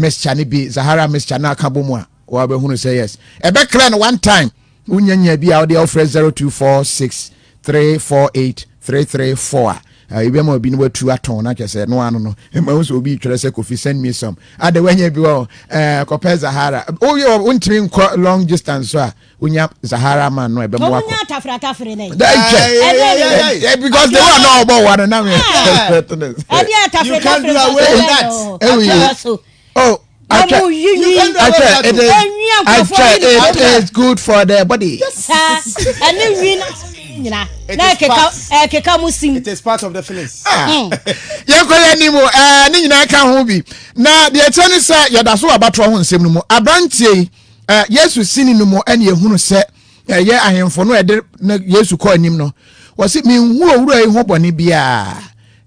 Mixture no bi, Zahara mixture no aka bɔ mu a, wabɛhunu sɛ yes. Ɛbɛ clear no one time. Wonya nya bi a wode wofrɛ 0246 348 334 a, ebi ama obi no watu atɔn na kyerɛ sɛ no ano no. Ɛma wo sɛ obi twerɛ sɛ, "Kofi, send me some." Ade wanya bi wɔ kɔpɛ Zahara. Woyɛ wontumi nkɔ long distance so a, wonya Zahara man no, ɛbɛmo akɔ. Ɔmo nya atafere atafere ne. Because the one náà ɔbɔ wa no na mi. Ɛdi atafere. You can't do away with that. Ewu oh. Atwa atwa, it is atwa, it is good for the body. Saa ɛne wi na nyina na ɛkeka ɛkeka mu sim. It is part of the feelings. Yɛn kɔ yɛn anim. Ne nyinaa ka ho bi na deɛ ɛkyɛ ne sɛ yɛda so wɔ abatoɔ ho nsɛm no mu. Aberanteɛ yi, Yesu sini no mu ɛne ehunu sɛ ɛyɛ ahemfo no ɛde ne Yesu kɔ anim no, wɔsi mihu owura yi ho bɔne biara,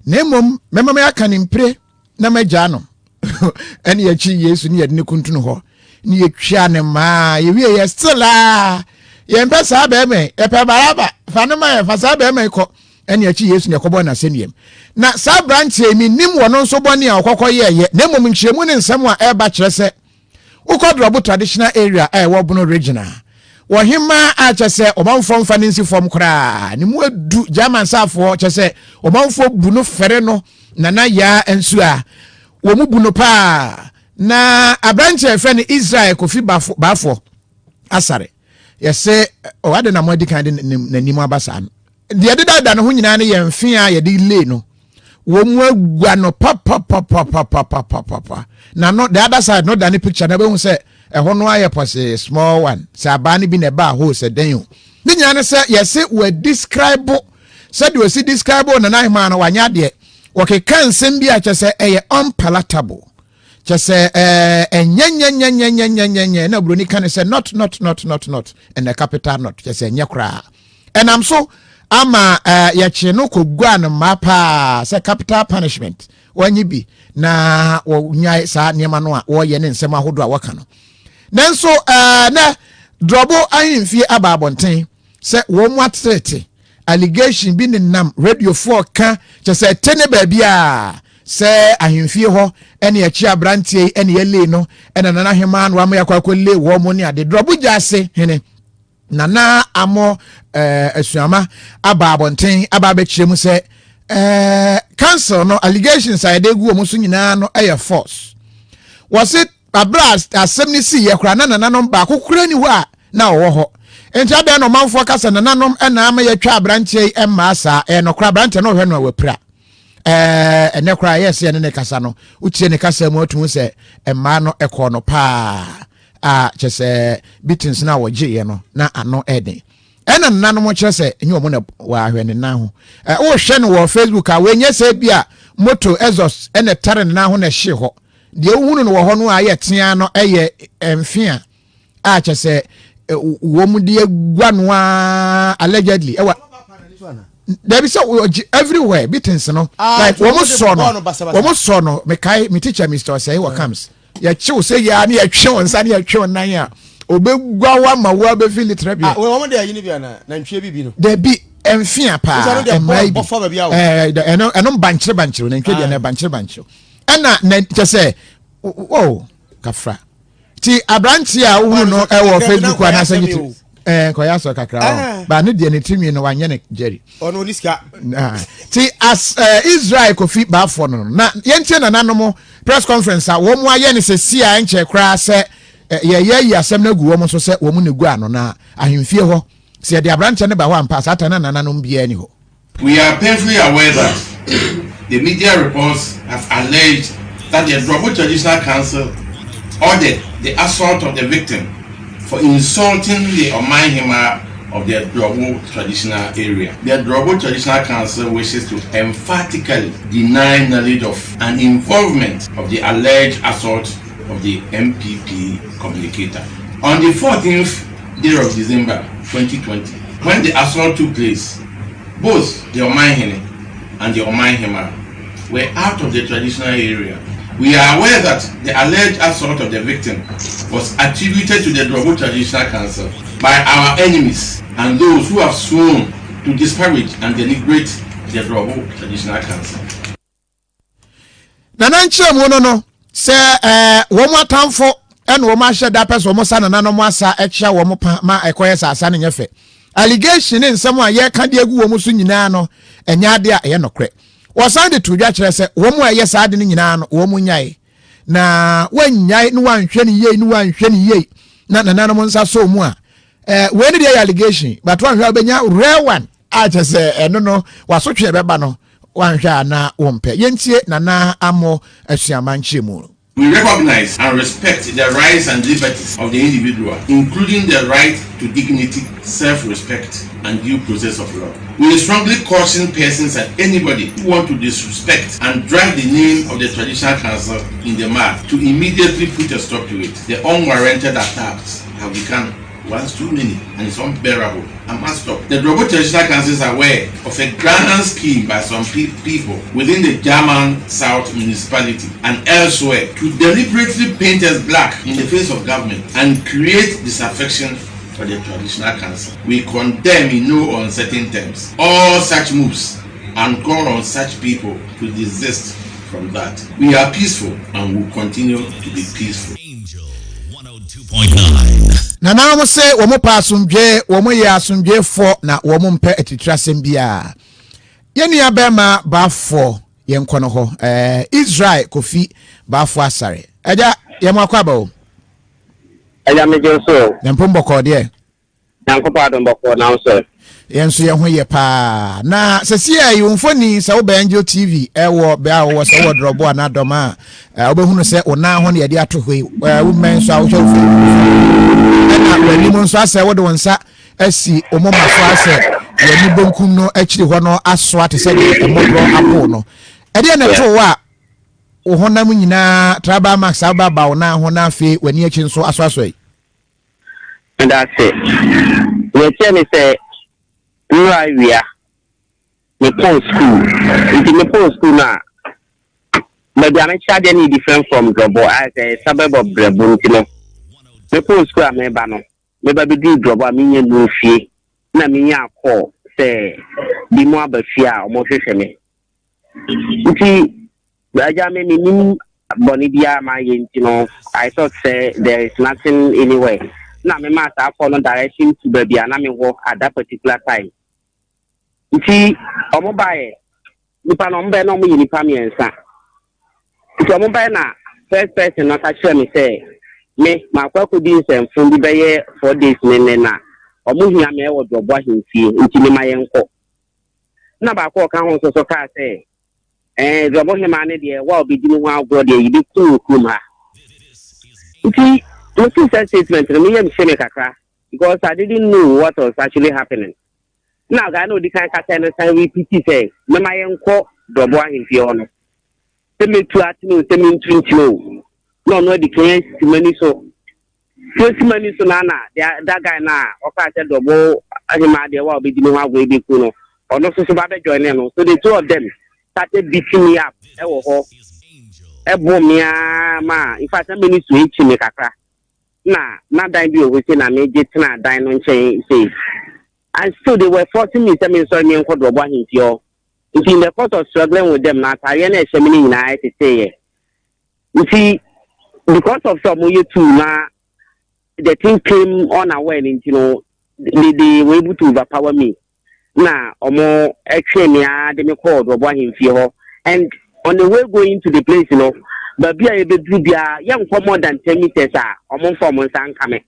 na mmom mɛma mɛ aka ne mpire na mɛgyaa no. Ɛne yɛkyi Yesu ne yɛde ne kuntunu hɔ ne yɛtwa ne mmaa. Yɛwie yɛ still a, yɛmpɛ saa bɛrima yi, yɛpɛ Baraba, fa no ma yɛ, fa saa bɛrima yi kɔ. Ɛne akyi Yesu ne ɛkɔbɔ n'asɛnnuam. Na saa aberanteɛ yi, menim wɔ no nso bɔne a ɔkɔkɔ yɛɛyɛ, na mmom nkyerɛmu ne nsɛm a ɛreba kyerɛ sɛ wokɔ Drɔbo traditional area a ɛwɔ Bono Region a, wɔhema a kyɛ sɛ ɔmanfoɔ mfa ne nsi fam koraa ne mu adu German saafoɔ kyɛ sɛ ɔmanfoɔ bu no fɛre no. Nana Yaa nso a wɔn mu bu no paa na aberanteɛ a yɛfrɛ no Israel Kofi Baafoɔ Asare, yɛsɛ ɔwade na mo adi kan de n'anim aba saa no, deɛ ɛdedada ne ho nyinaa no yɛ mfe a yɛde lay no, wɔn mu agua no papapapapapapapa. Na no the other side no da ne picture na bɛhu sɛ ɛhɔ no ayɛ pɔsee small one sɛ abaa no bi na ɛbaa hɔ sɛ dɛn o. Ne nyinaa no sɛ yɛse wɔ describe sɛdeɛ ɔsi describe Nana Ahema no, wanyɛ adeɛ. Wɔkeka nsɛm bi a kyɛ sɛ ɛyɛ unpalatable, kyɛ sɛ ɛnyɛnyɛnyɛnyɛnyɛnyɛnyɛ na buroni ka ne sɛ not, not, not, not, not and the capital not, kyɛ sɛ ɛnyɛ koraa. Ɛnam so ama yɛkye no kɔgua no mmaa paa sɛ capital punishment wɔnye bi na wɔnyae saa nneɛma no a wɔyɛ ne nsɛm ahodoɔ a wɔka no. Nanso nɛ Drɔbo ahemfie aba abɔnten sɛ wɔn mu atetete allegation bi nenam radiofoɔ ka kyɛ sɛ ɛte ne baabi a sɛ ahemfie hɔ ɛne akyi aberanteɛ yi ɛne yɛlee no ɛna Nana Hema no ama yɛakɔ akɔ lee wɔn mo ne ade. Drɔbo gya ase hene Nana Amɔ Asuama aba abɔnten aba abɛkyerɛ mu sɛ council no allegations a yɛde gu wɔn so nyinaa no ɛyɛ false. Wɔsi abere a asɛm no si yɛ koraa na nananom baako kura ni hɔ a na ɔwɔ hɔ, nti adan na ɔmanfoɔ kasa nananom ɛna ama yɛtwa aberanteɛ yi mmaa saa. Ɛyɛ nɔkora, aberanteɛ no ɔhwɛ no a wapira. Ɛnɛ koraa yɛ sɛ ɛne ne kasa no, wotie ne kasa mu atum sɛ mmaa no ɛkɔɔ no paa a kyɛ sɛ beatings no a wɔgyeeɛ no na ano ɛden. Ɛna nananom kyerɛ sɛ ɛnyɛ wɔn na wɔahwɛ ne nan ho. Wohwɛ no wɔ Facebook a, wɔnyɛ sɛ bi a moto exhaust ɛna ɛtare ne nan ho na ɛhye hɔ. Deɛ wohunu no wɔ hɔ no a yɛ tea no ɛyɛ mfe a kyɛ sɛ wɔn de agua no a allegedly ɛwɔ dabi sɛ ɔgye everywhere beatings no. Like wɔn sɔ no, wɔn sɔ no. Mekae me teacher Mr Ɔsɛe wɔ camps, yɛkyew sɛ yia ne yɛtwe wɔn nsa ne yɛtwe wɔn nan a obɛgua wa ma wo abɛfi litra bi. Wɔn de ayi ni bi ana nantwie bi bi no. Dabi, mfea paa mmaa yi bi ɛno ɛno bankyere bankyere nantwie deɛ na bankyere bankyere ɛna na kyɛ sɛ o kafra ti aberanteɛ a wohunu no ɛwɔ Facebook anaasɛ nye ti nkɔyɛ asɔ kakra hɔ ba ne deɛ ne tirinwi no wanyɛ ne jerry. Ɔno oni sika. Ti as Israel Kofi Baafoɔ no na yɛntie nananom press conference a wɔn ayɛ ne sɛ si a nkyɛn koraa sɛ yɛyɛ yi asɛm no agu wɔn so sɛ wɔn ne gu ano na ahemfie hɔ sɛ yɛde aberanteɛ no ba hɔ ampa saa ta na nananom biara ni hɔ. We are painfully aware that the media reports have alleged that the Drobo Traditional Council ordered the assault of the victim for insulting the Omanhema of the Drobo Traditional Area. The Drobo Traditional Council wishes to emphatically deny knowledge of and involvement of the alleged assault of the NPP communicator. On the 14th day of December 2020, when the assault took place, both the Omanhene and the Omanhema were out of the traditional area. We are aware that the alleged assault of the victim was attributed to the Drobo Traditional Council by our enemies and those who have sworn to disparage and denigrate the Drobo Traditional Council. Nana nkyerɛmu no. Sɛ ɛɛ wɔn atamfo ɛna wɔn ahyɛ da pɛ sɛ wɔn sa nananom asa ɛkyia wɔn pa ma ɛkɔyɛ sɛ asa no nyɛ fɛ. Allegation ne nsɛm a yɛreka de agu wɔn so nyinaa no ɛnyɛ ade a ɛyɛ nokorɛ. Wɔsan de to dwa kyerɛ sɛ wɔn a ɛyɛ saa ade no nyinaa no wɔn nyae na wɔnnyae na wɔanhwɛ no yie na wɔanhwɛ no yie na nananom nsa sɔ mu a ɛɛ wei ne deɛ yɛ allegation, but wɔanhwɛ a wɔbɛnya rare one a kyerɛ sɛ ɛno no wasotwe ɛbɛba no wanhwɛ a na wɔmpɛ. Yɛntie Nana Amo Asuama nkyerɛmu. We recognize and respect the rights and liberties of the individual, including the right to dignity, self-respect, and due process of law. We strongly caution persons and anybody who want to disrespect and drag the name of the traditional council in the mud to immediately put a stop to it. The unwarranted attacks have become once too many and it's unbearable and must stop. The Drobo Traditional Council is aware of a grand scheme by some people within the German South municipality and elsewhere to deliberately paint us black in the face of government and create disaffection for the traditional council. We condemn in no uncertain terms all such moves and call on such people to desist from that. We are peaceful and will continue to be peaceful. Nananom sɛ wɔn pa asomdwe, wɔn yɛ asomdwefoɔ na wɔn mpɛ atitire asɛm biara. Yɛn nua bɛrima Baafoɔ, yɛn kɔ no hɔ, Israel Kofi Baafoɔ Asare, ɛgya yɛn mo akɔ aba o. Ɛgya, megye so. Na mpom bɔkɔɔ deɛ? Nyankopɔn adom, bɔkɔɔ na nso? Yɛn nso yɛn ho yɛ paa. Na sɛsi a yi mfoni sɛ wobɛ Angel TV ɛwɔ bea a wɔwɔ sɛ wowɔ Drɔbo anaa Dɔm a, wobɛhunu sɛ wo nan ho ne yɛde ato hɔ yi. Womɛn nso a wohwɛ wo fɛ ɛna w'anim nso asɛ wode wo nsa asi wo moma so asɛ w'ani bonkum no akyiri hɔ no asoa te sɛ deɛ ɛmmɔborɔ apoo no. Ɛdeɛ na ɛtoo wo a wo honam nyinaa tribal marks ababa wo nan ho na afei w'ani akyi nso asoasoa yi? Meda ase. Deɛ ne sɛ nnura awia mepɔn school, nti mepɔn school no a, baabi a mekyerɛ adeɛ no yɛ different from Drɔbɔ, ayɛ sɛ suburb of Brɛbo. Nti no mepɔn school a meba no, meba bɛduru Drɔbɔ a, menyɛ nu fie na menya call sɛ bi mu aba fie a ɔmohwehwɛ me. Nti agya, me menim bɔne biara mayɛ, nti no I thought sɛ there is nothing anywhere na mema saa call no direction to baabi a na mewɔ at that particular time. Nti ɔmo baeɛ, nipa na ɔmo baeɛ na ɔmo yɛ nipa mmiɛnsa. Nti ɔmo baeɛ na first person no ka kyerɛ me sɛ me maakɔ akɔdi nsɛmfo bi bɛyɛ 4 days ne nnɛ na ɔmo hia me ɛwɔ Drɔbo ahemfie, nti mema yɛn kɔ. Na baako a ɔka ho nso so kaa sɛ Drɔbo hemaa ne deɛ wa ɔbɛdi ne ho agorɔ deɛ yɛbɛku wɔ kurom ha. Nti mesi sɛ statement no meyɛ mehyɛ me kakra because I didn't know what was actually happening. Na guy na odi kan kasa no san repeat sɛ mema yɛn kɔ Drɔbo ahemfie hɔ no, sɛ metu atene o, sɛ mentu nkyene o, na ɔno adi kan asi m'ani so. Tí o si m'ani so na that guy na ɔka sɛ Drɔbo hemaa deɛ wa ɔbɛdi ne ho agorɔ ebɛku no, ɔno nso so ba bɛ join no. So the two of them started beating me up ɛwɔ hɔ, ɛbɔ me aa ma in fact na m'ani so ekyi me kakra na dan bi wɔ hɔ sei na megye tena dan no nkyɛn sei, and still they were forcing me sɛ me nsɔre me nkɔ Drɔbo ahemfie hɔ. Nti in the course of struggling with them, na ataareɛ na ɛhyɛ me no nyinaa ɛteteyɛ. Nti because of sɛ ɔmo yɛ two na the thing came unaware no, nti no they were able to overpower me na ɔmo ɛtwe me ara de me kɔɔ Drɔbo ahemfie hɔ. And on the way going to the place no, baabi a yɛbɛduru biara, yɛnkɔ more than 10 meters a, ɔmo nfa ɔmo nsa nka me.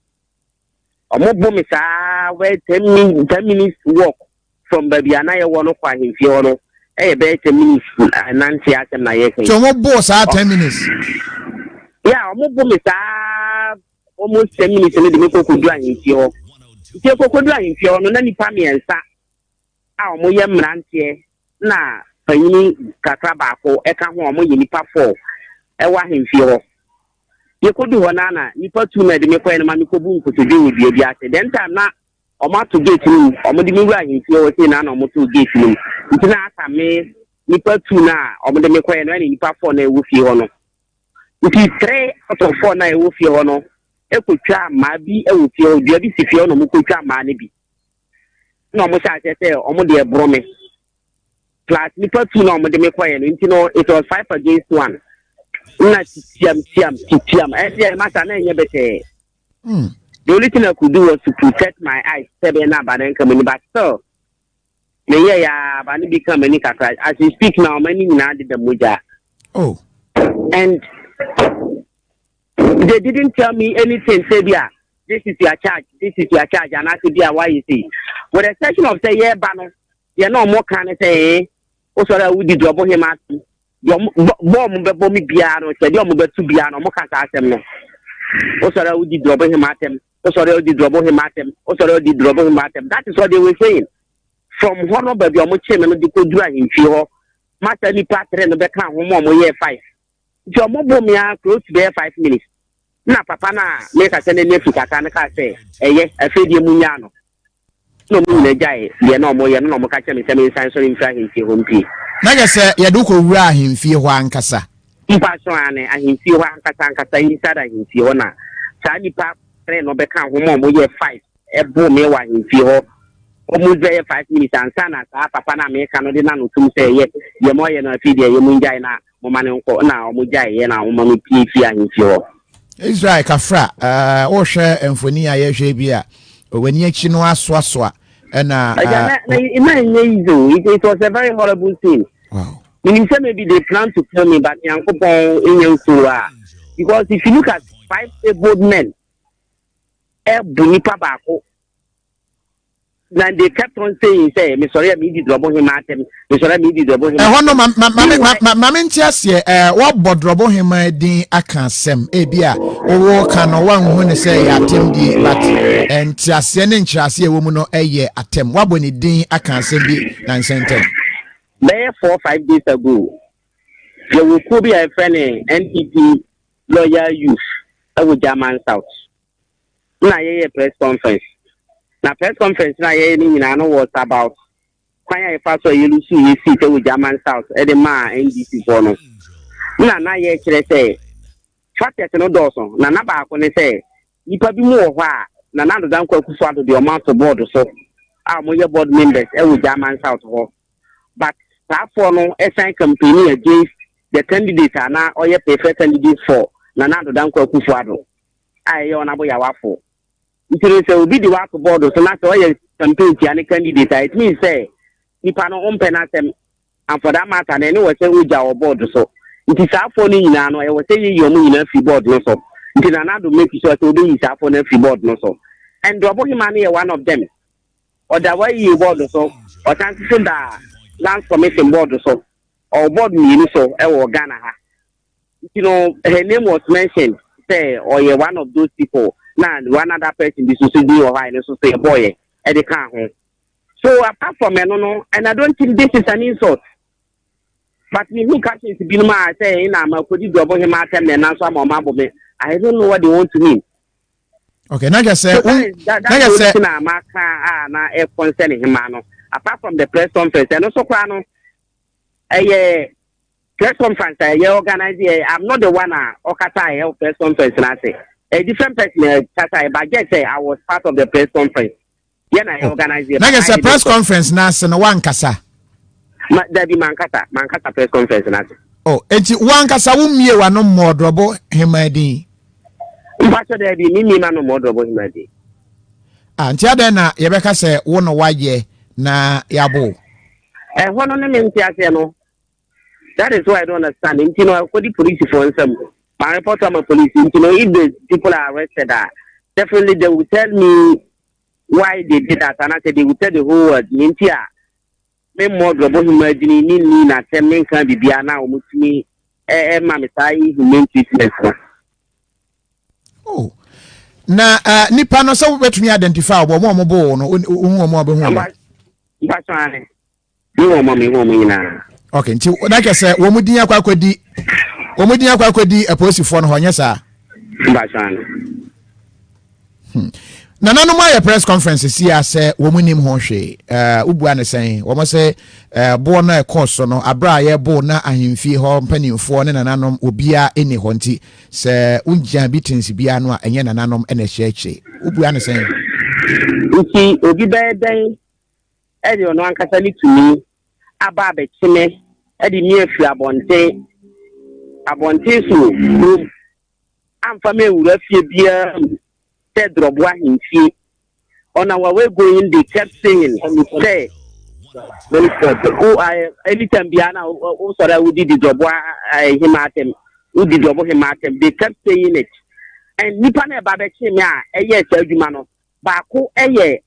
Ɔmo bo me saa bɛyɛ 10 minutes walk from baabi a na yɛwɔ no kɔ ahemfie hɔ no, ɛyɛ bɛyɛ 10 minutes nante asɛm na yɛka yi. Nti ɔmo boo saa 10 minutes? Yeah, ɔmo bo me saa almost 10 minutes no de me kɔ kodu ahemfie hɔ. Nti ekɔkɔdu ahemfie hɔ no, na nipa mmiɛnsa a ɔmo yɛ mmeranteɛ na panyin kakra baako ɛka ho a, ɔmo yɛ nipa four ɛwɔ ahemfie hɔ. Yɛkɔdu hɔ naa na nipa two na ɛde me kɔɛ no ma me kɔbu nkotodwe wɔ dua bi ase. Then time na ɔmo ato gate no mu, ɔmo de me wura ahemfie hɔ sei na ɔmo to gate no mu. Nti na aka me nipa two na ɔmo de me kɔɛ no ɛne nipa four na ɛwɔ fie hɔ no. Nti three out of four na ɛwɔ fie hɔ no ekotwa mmaa bi ɛwɔ fie hɔ. Dua bi si fie hɔ na ɔmo kotwa mmaa no bi na ɔmo hyɛ aseɛ sɛ ɔmo de ɛborɔ me plus nipa two na ɔmo de me kɔɛ no. Nti no it was five against one. Na titiam tiam titiam ɛdeɛ masa na ɛnyɛ bɛtɛɛ. The only thing I could do was to protect my eyes sɛ ɛbɛyɛ na aba no nka m'ani, but still meyɛɛ a aba no bi ka m'ani kakra. As we speak now, m'ani nyinaa deda mogya. Oh. And they didn't tell me anything sɛ bi a this is your charge, this is your charge, anaasɛ bi a wayɛ sei. With the exception of sɛ yɛreba no, deɛ na ɔmo ka ne sɛ ee wosɔre a wodi deɛ ɔbɔ hema ase, deɛ ɔmo bɔ bɔ ɔmo bɛbɔ me biara no, sɛ deɛ ɔmo bɛto biara no, ɔmo ka saa asɛm no. Wosɔre a wodi deɛ ɔbɔ hema atɛm, wosɔre a wodi deɛ ɔbɔ hema atɛm, wosɔre a wodi deɛ ɔbɔ hema atɛm. That is what they were saying. From hɔ no, baabi a ɔmo kyee me no de kɔduru ahemfie hɔ, masa nipa tere no bɛka ho ma ɔmo yɛɛ five. Nti ɔmo bɔ me ara close to bɛyɛ 5 minutes na papa no a meka sɛ n'ani afi kakra no kaa sɛ ɛyɛ, afei deɛ mu nyaa no, na ɔmo nyinaa gyae deɛ na ɔmo yɛ no, na ɔmo ka kyerɛ me sɛ mensan sɔre mfiri ahemfie hɔ mpie. Na yɛ sɛ yɛde wokɔwura ahemfie hɔ ankasa? Mpa so ane, ahemfie hɔ ankasa ankasa, inside ahemfie hɔ na saa nipa tere no bɛka ho ma ɔmo yɛ five ɛbo me wɔ ahemfie hɔ almost bɛyɛ 5 minutes ansa na saa papa no a meka no de n'ano tum sɛ ɛyɛ, deɛ ma ɔyɛ no afei deɛ ɛyɛ, mu ngyae na moma no nkɔ, na ɔmo gyae yɛ na ɔmo me pie fie ahemfie hɔ. Israel Kafra, wohwɛ mfoni a yɛhwɛ bi a, w'ani akyi no asoasoa ɛna. Ɛgya na na ɛnyɛ easy o. It was a very horrible scene. Menim sɛ maybe they plan to kill me, but Nyankopɔn nya nsuo a, because if you look at five able men ɛbu nipa baako na they kept on saying sɛ mesɔre a medi drɔbo hema atɛm, mesɔre a medi drɔbo hema. Ɛhɔ no ma mente aseɛ, wɔabɔ drɔbo hema din aka asɛm ebi a wowɔ ka no, woanhu ne sɛ ɛyɛ atɛm die, but nteaseɛ ne nkyerɛaseɛ ɛwɔ mu no ɛyɛ atɛm. Woabɔ ne din aka asɛm bi na nsɛntɛm? Bɛyɛ 4, 5 days ago, yɛwɔ kuo bi a yɛfrɛ ne NPP Loyal Youth ɛwɔ German South na yɛyɛ press conference, na press conference na yɛyɛ no nyinaa no was about kwan a yɛfa so a yɛlose yɛ seat ɛwɔ German South ɛde maa NDC foɔ no, na yɛkyerɛ sɛ factors no dɔɔso, na na baako ne sɛ nipa bi mu wɔ hɔ a Nana Addo Dankwa Akufo Addo deɛ ɔmo ato board so a ɔmo yɛ board members ɛwɔ German South hɔ, but saafoɔ no ɛsan campaigning against the candidate a na ɔyɛ preferred candidate for Nana Addo Dankwa Akufo Addo a ɛyɛ Ɔnabo Yawafo. Nti no sɛ obi de wato board so na sɛ ɔyɛ campaign tia ne candidate a, it means sɛ nipa no ɔmpɛ n'asɛm, and for that matter na ɛne wɔ sɛ ogya wɔ board so. Nti saafoɔ no nyinaa no, ɛwɔ sɛ yɛyi ɔmo nyinaa firi board no so. Nti Nana Addo make sure sɛ obɛyi saafoɔ no afiri board no so, and Ɔbohema no yɛ one of them. Ɔda wayi board so, ɔsan soso da Lands Commission board so, ɔwɔ board mmienu so ɛwɔ Ghana ha. Nti no her name was mentioned sɛ ɔyɛ one of those people, na one other person bi soso bi wɔ hɔ a ɛno nso so yɛ bɔɔyɛ ɛde ka ho. So apart from ɛno no, and I don't think this is an insult, but me hu captions binom a sɛ ɛna ama kodi di ɔbɔ hema atɛm na ɛna nso ama ɔmo abɔ me. I don't know what they want to mean. Okay, na kyerɛ sɛ so that is that is the only thing a maka a na ɛ concern hema no apart from the press conference. Ɛno so koraa no, ɛyɛ press conference a ɛyɛ organize yɛ. I'm not the one a ɔkasa a ɛyɛ press conference na ase, a different person kasa yɛ, but just say I was part of the press conference yɛ na ɛyɛ organize yɛ. Na kyerɛ sɛ press conference na ase no wankasa? Ma dabi, mankasa, mankasa press conference na ase. Oh, enti wankasa wo mmie w'ano mmɔ ɔdrɔbo hema din? Mpatsɔ, dabi, mi mmie ma no mmɔ ɔdrɔbo hema din. Ah, nti adɛn na yɛbɛka sɛ wo no wayɛ na yɛabo? Ɛhɔ no ne me nte aseɛ no. That is why I don't understand. Nti no akɔdi polisifoɔ nsam ma report ama police. Nti no if the people are arrested, ah, definitely they will tell me why they did that, and I said they will tell the whole world nti a me mmɔ drɔbɔ hema adwini ne nni n'asɛm ne nka biribiara na wɔn tumi ɛma me saa inhumane treatment no. Oh. Na nipa no sɛ wobɛtumi identify wɔn a wɔn bo no, wohu wɔn a wobɛhu wɔn? Mpatwa ane. Mi wɔn a mi hu wɔn nyinaa. Okay, nti na kyerɛ sɛ wɔn din akɔ akɔdi apolisifoɔ no hɔ, nyɛ saa? Mpatwa ane. Nananom ayɛ press conference si a sɛ wɔn nim ho hwee, wobua ne sɛn? Wɔn sɛ boɔ no a ɛkɔɔ so no, abere a yɛbo na ahemfie hɔ mpanimfoɔ ne nananom obiara ɛni hɔ, nti sɛ wogya bi tensi biara no a, ɛnyɛ nananom ɛna ɛhyɛ akyire. Wobua ne sɛn? Nti obi bɛyɛ dɛn ɛde ɔno ankasa ne tumi aba abɛkyeme ɛde mi afiri abɔnten? Abɔnten so o, kurom, amfa me anwura fie biara mu sɛ Drɔbo ahemfie. On our way going, they kept saying sɛ, wo anytime biara na wosɔre a wodidi Drɔbo hema atɛm, wodi Drɔbo hema atɛm. They kept saying it. And nipa na ɛba bɛkye me a ɛyɛɛ saa adwuma no, baako yɛ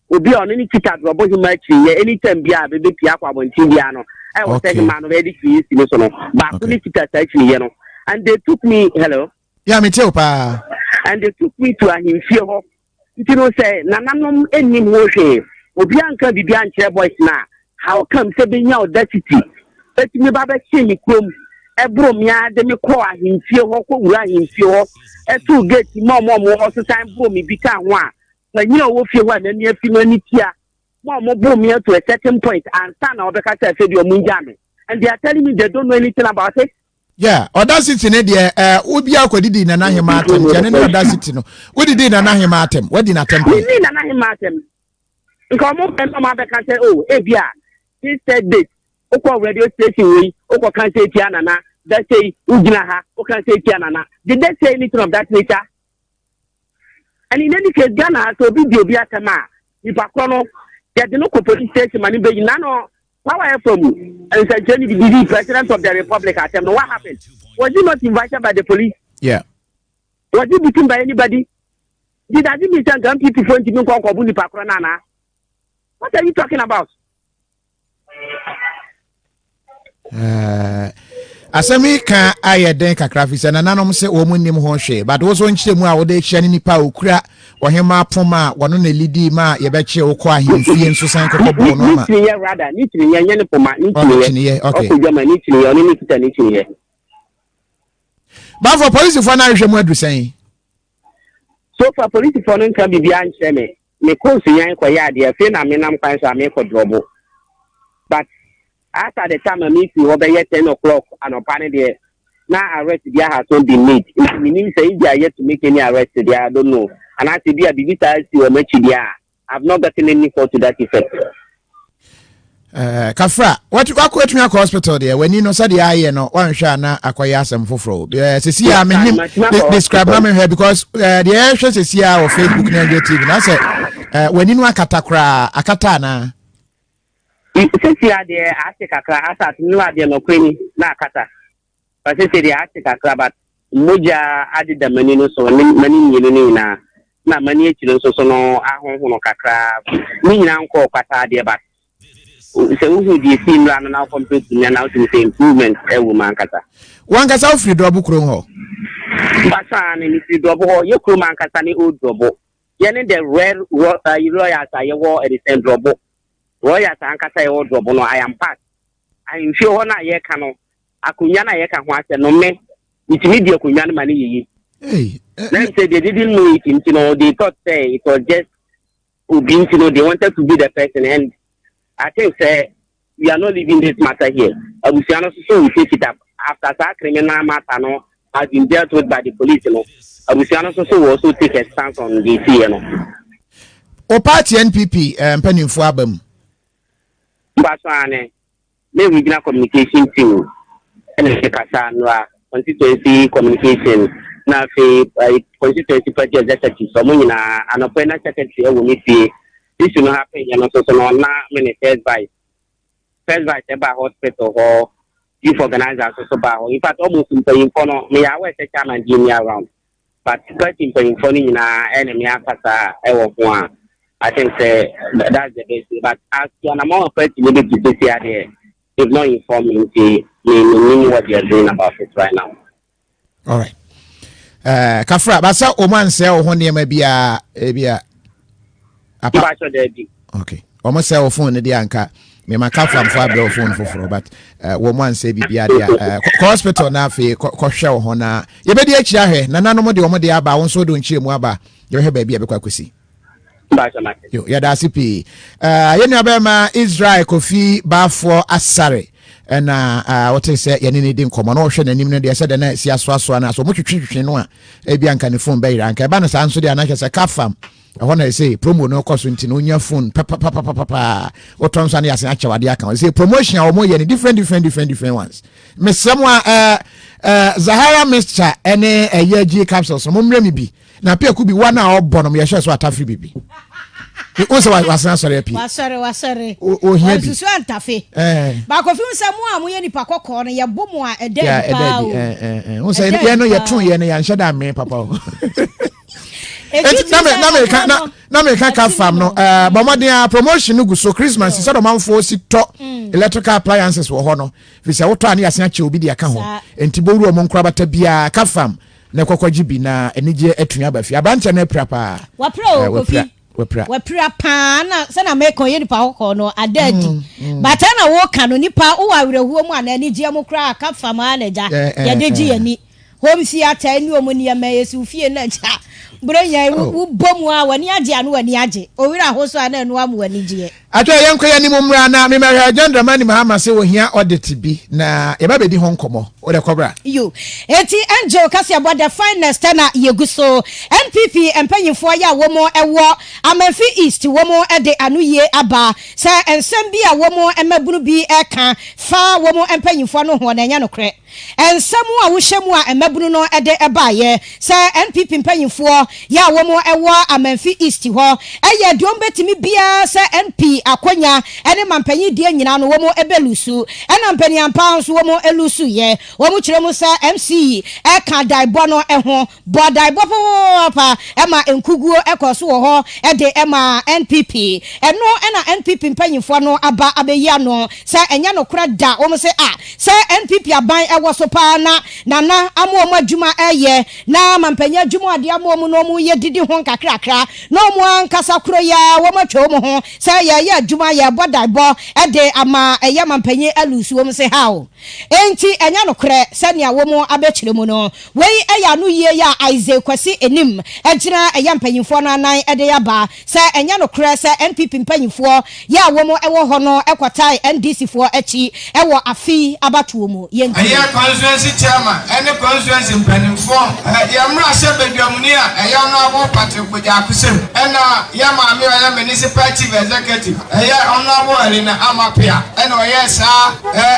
obi a ɔno ne kita Drɔbo hema akyirinyɛ. Anytime biara bɛbɛpia akɔ abɔnten biara no, ɛwɔ sɛ hema no bɛyɛ de kyiniiɛ si ne so no, baako ne kita saa kyiniiɛ no. And they took me, hello? Yeah, me too paa. And they took me to ahemfie hɔ. Nti no sɛ nananom nnim ho hwee, obiara nka biribi ankyerɛ boys no a, how come sɛ bɛnya audacity ɛtumi ba bɛhyee me kurom, ɛboro me ara de me kɔɔ ahemfie hɔ, kɔwura ahemfie hɔ, ɛtoo gate ma ɔmo a ɔmo wɔ hɔ sesan boro me bi kaa ho a, panyin a ɔwɔ fie hɔ a n'ani afi no ani tia ma ɔmo boro me to a certain point ansa na ɔbɛka sɛ afei deɛ ɔmo ngyaa me. And they are telling me they don't know anything about it. Yeah, audacity ne deɛ ɛɛ obi akɔdidi Nana Hema atɛm tiɛ ne ne audacity no wodidi Nana Hema atɛm wadi n'atɛm pɛn. Menni Nana Hema atɛm. Nka ɔmo bɛn na ɔmo abɛka sɛ oh ebi a this third date wokɔ radio station wei wokɔ ka sɛ etia Nana da sei wogyina ha woka sɛ etia Nana. Did they say anything of that nature? And in any case Ghana ha sɛ obi di obi atɛm a nipa korɔ no yɛde no kɔ police station ma no bɛyi n'ano. Power FM nsɛnkyerɛnni bi didii President of the Republic atɛm no, what happened? Was he not invited by the police? Yeah. Was he beaten by anybody? Did does it mean sɛ nka NPP foɔ ntumi nkɔ nkɔbo nipa korɔ no anaa? What are you talking about? Asɛm yi ka ayɛ den kakra fi sɛ nananom sɛ wɔn nnim ho hwee, but wo so nkyerɛ mu a wode kyerɛ ne nipa a okura ɔhemmaa poma a wɔno na elidi ma yɛbɛkye wo kɔ ahemfie nso san kɔkɔ bɔɔ no ama. Ne kyiniiɛ rather, ne kyiniiɛ nyɛ ne poma, ne kyiniiɛ. Okay. Ɔkɔ dwama ne kyiniiɛ, ɔno ne kita ne kyiniiɛ. Bafo, polisifoɔ no ahwehwɛ mu aduru sɛn? So far polisifoɔ no nka biribiara nkyerɛ me. Mekɔɔ Sunyani kɔyɛɛ adeɛ, afei na menam kwan so a merekɔ Drɔbo. But as at the time a mefiri hɔ bɛyɛ 10 o'clock anɔpa no deɛ, na arrest biara has not been made. Nti mennim sɛ if they are yet to make any arrest deɛ, I don't know. Anaasɛ bi a biribi saa asi wɔ m'akyi deɛ a, I've not gotten any call to that effect. Kafra, wakɔ atumi akɔ hospital deɛ, w'ani no sɛdeɛ ayɛ no, wanhwɛ a na akɔyɛ asɛm foforɔ. Sɛsi a menim describe ma mehwɛ because deɛ ɛhwɛ sɛsi a wɔ Facebook ne Angel TV na sɛ w'ani no akata koraa, akata anaa? Sɛsi a deɛ ase kakra, asa no adeɛ nɔkorɛ ni na akata. But sɛsi deɛ ase kakra, but mogya adeda m'ani no so ne m'ani mmienu no nyinaa, na m'ani akyiri nso so no ahonhono kakra. Ne nyinaa nkɔɔ kwata adeɛ, but sɛ wohu deɛ si mmra no na wokɔmpɛ to nya na wotumi sɛ improvement ɛwɔ mu ankasa. Wankasa wofiri Drɔbo kurom hɔ? Basaa ne mefiri Drɔbo hɔ. Yɛ kurom ankasa ne Old Drɔbo. Yɛne the rare royals a yɛwɔ ɛde sɛn Drɔbo royals ankasa yɛwɔ Drɔbo no. I am part ahemfie hɔ no a yɛka no, akonnwa no a yɛka ho asɛm no, me metumi di akonnwa no ma no yɛyi. Na m sɛ they didn't know it nti no they thought say it was just obi nti no they wanted to be the person, and I think say we are not leaving this matter here. Abusua no so we take it up after saa criminal matter no has been dealt with by the police no. Abusua no so will also take a stance on the issue no. O party NPP mpanimfoɔ aba mu? Mbaso ane me regional communication team ɛna ɛkasa nora, constituency communication na afei constituency party executives ɔmo nyinaa anɔpɛ na secretary ɛwɔ me fie. Issue no happen yɛ no nso so no, na me ne first vice ɛba hospital hɔ, youth organizer nso so baa hɔ. In fact, almost mpanyinfoɔ no, meyɛ aware sɛ chairman di me around, but party mpanyinfoɔ no nyinaa ɛne me akasa ɛwɔ ho a I think say that's the best way. But as to anamɔ party ne bɛ tu sisi adeɛ, they've not informed me, nti me nim what they are doing about it right now. All right. Kafra, basa wɔn ansɛ wo ho nneɛma biara ebia? Apa Mpatsɔ, daabi. Okay. Wɔn sɛ wo phone no deɛ, anka mema kafra mfo abrɛ wo phone foforɔ, but wɔn ansɛ biribiara deɛ, kɔ hospital na afei kɔhwɛ wo ho na yɛbɛdi akyire ahwɛ. Nananom de wɔn de aba, wɔn nso de nkyerɛ mu aba, yɛbɛhwɛ baabi a ɛbɛkɔ akɔsi. Mpatsɔ, mate. Yo, yɛda ase pii. Yɛn nua bɛrima Israel Kofi Baafoɔ Asare ɛna wɔte sɛ yɛne ne di nkɔmmɔ na wɔhwɛ n'anim no deɛ sɛ deɛ na ɛsi asoasoa no so wɔtwetwetwe no a, ebi anka ne phone bɛyera, anka ɛba no saa nso deɛ anakyɛ sɛ kafam. Ɛhɔ na ɛsɛ promo no kɔ so nti na wonya phone papapapapaa wotɔ nso ne yɛasen akyɛ wade aka ho. Sɛ promotion a wɔyɛ no different different different different ones. Mesrɛ mo a ɛɛ ɛɛ Zahara mixture ɛne ɛyɛ G capsules no mommrɛ me bi. Na piaku bi wa na ɔbɔ no yɛhyɛ so atafere biribi. Wo sɛ wasen asɔre apie. Wasɔre wasɔre. Ohia bi. Wansusu antafe. Baako fi sɛ mo a moyɛ nipa kɔkɔɔ no yɛbo mo a ɛda adi paa o. Wo sɛ yɛn no yɛto yɛn no yɛnhyɛ da mmee papa o. Eti na me na me ka na na me ka ka fam no ɛɛ bɔ mmɔden a promotion no gu so Christmas sɛ ɔmanfoɔ si tɔ mm. electrical appliances wɔ hɔ no fi sɛ wotɔ a ne yɛasen akyɛ obi de aka ho nti bɔwura ɔmo nkorabata biara ka fam na ɛkɔkɔ gye bi na anigyeɛ atumi aba fie. Aberanteɛ no apira paa. Wapira o Kofi. Wapira. Wapira paa na sɛ na meka ɔyɛ nipa kɔkɔɔ no ada adi. Mm, mm. But ɛna woka no nipa wowɔ awerɛhoɔ mu anaa anigyeɛ mu koraa ka fam ara na agya yɛde gye yɛn ani. Home theatre ne ɔmo nneɛma esi wo fie na agya Buronya yi oh. wobɔ mu a w'ani agye ano w'ani agye. Owura ho so a na ɛno ama w'ani gyeɛ. Atwa yɛnkɔ yɛn anim mmra na memɛhwɛ John Dramani Mahama se ohia audit bi na yɛba bɛdi ho nkɔmmɔ. Wode kɔbra. Yo. Enti Angel kaseɛbɔ the finest na yɛgu so. NPP mpanyinfoɔ yɛ a wɔn wɔ Amanfi East wɔn de ano yie aba sɛ nsɛm bi a wɔn mmabunu bi reka fa wɔn mpanyinfoɔ no ho no ɛnyɛ nokorɛ. Nsɛm a wohyɛ mu a mmabunu no de baeɛ sɛ NPP mpanyinfoɔ yɛ a wɔn wɔ Amanfi East hɔ yɛ deɛ wɔn bɛtumi biara sɛ MP akonya ne mampanyin deɛ nyinaa no wɔn bɛ lusu ɛna mpanin ampa ara nso wɔn lusu yɛ. Wɔn kyerɛ mu sɛ MC ka daebɔ no ho bɔ daebɔ papaapa ma nkuguo kɔɔ so wɔ hɔ de maa NPP. Ɛno na NPP mpanyinfoɔ no aba abɛyi ano sɛ ɛnyɛ nokorɛ da. Wɔn se ah sɛ NPP aban wɔ so paa na Nana ama wɔn adwuma reyɛ na mampanyin adwuma a ɔde ama wɔn no wɔn yɛ didi ho nkakrakra na wɔn ankasa koro yi ara wɔn atwa wɔn ho sɛ yɛreyɛ adwuma yɛrebɔ daebɔ de ama ɛyɛ mampanyin alusu. Wɔn se how? Enti ɛnyɛ nokorɛ sɛnea wɔn abɛkyerɛ mu no. Wei yɛ ano yie yi a Isaac Kwasi Anim agyina ɛyɛ mpanyinfoɔ no anan de aba sɛ ɛnyɛ nokorɛ sɛ NPP mpanyinfoɔ yɛ a wɔn wɔ hɔ no kɔtae NDC foɔ akyi wɔ afe yi abatoɔ mu. Yɛntie. Ɛyɛ constituency chairman ne constituency mpanimfoɔ, yɛn mmarahyɛbadwamuni a ɛyɛ Honourable Patrick Bogyaakusem ɛna yɛn maame a ɔyɛ Municipal Chief Executive ɛyɛ Honourable Helena Amapea ɛna ɔyɛɛ saa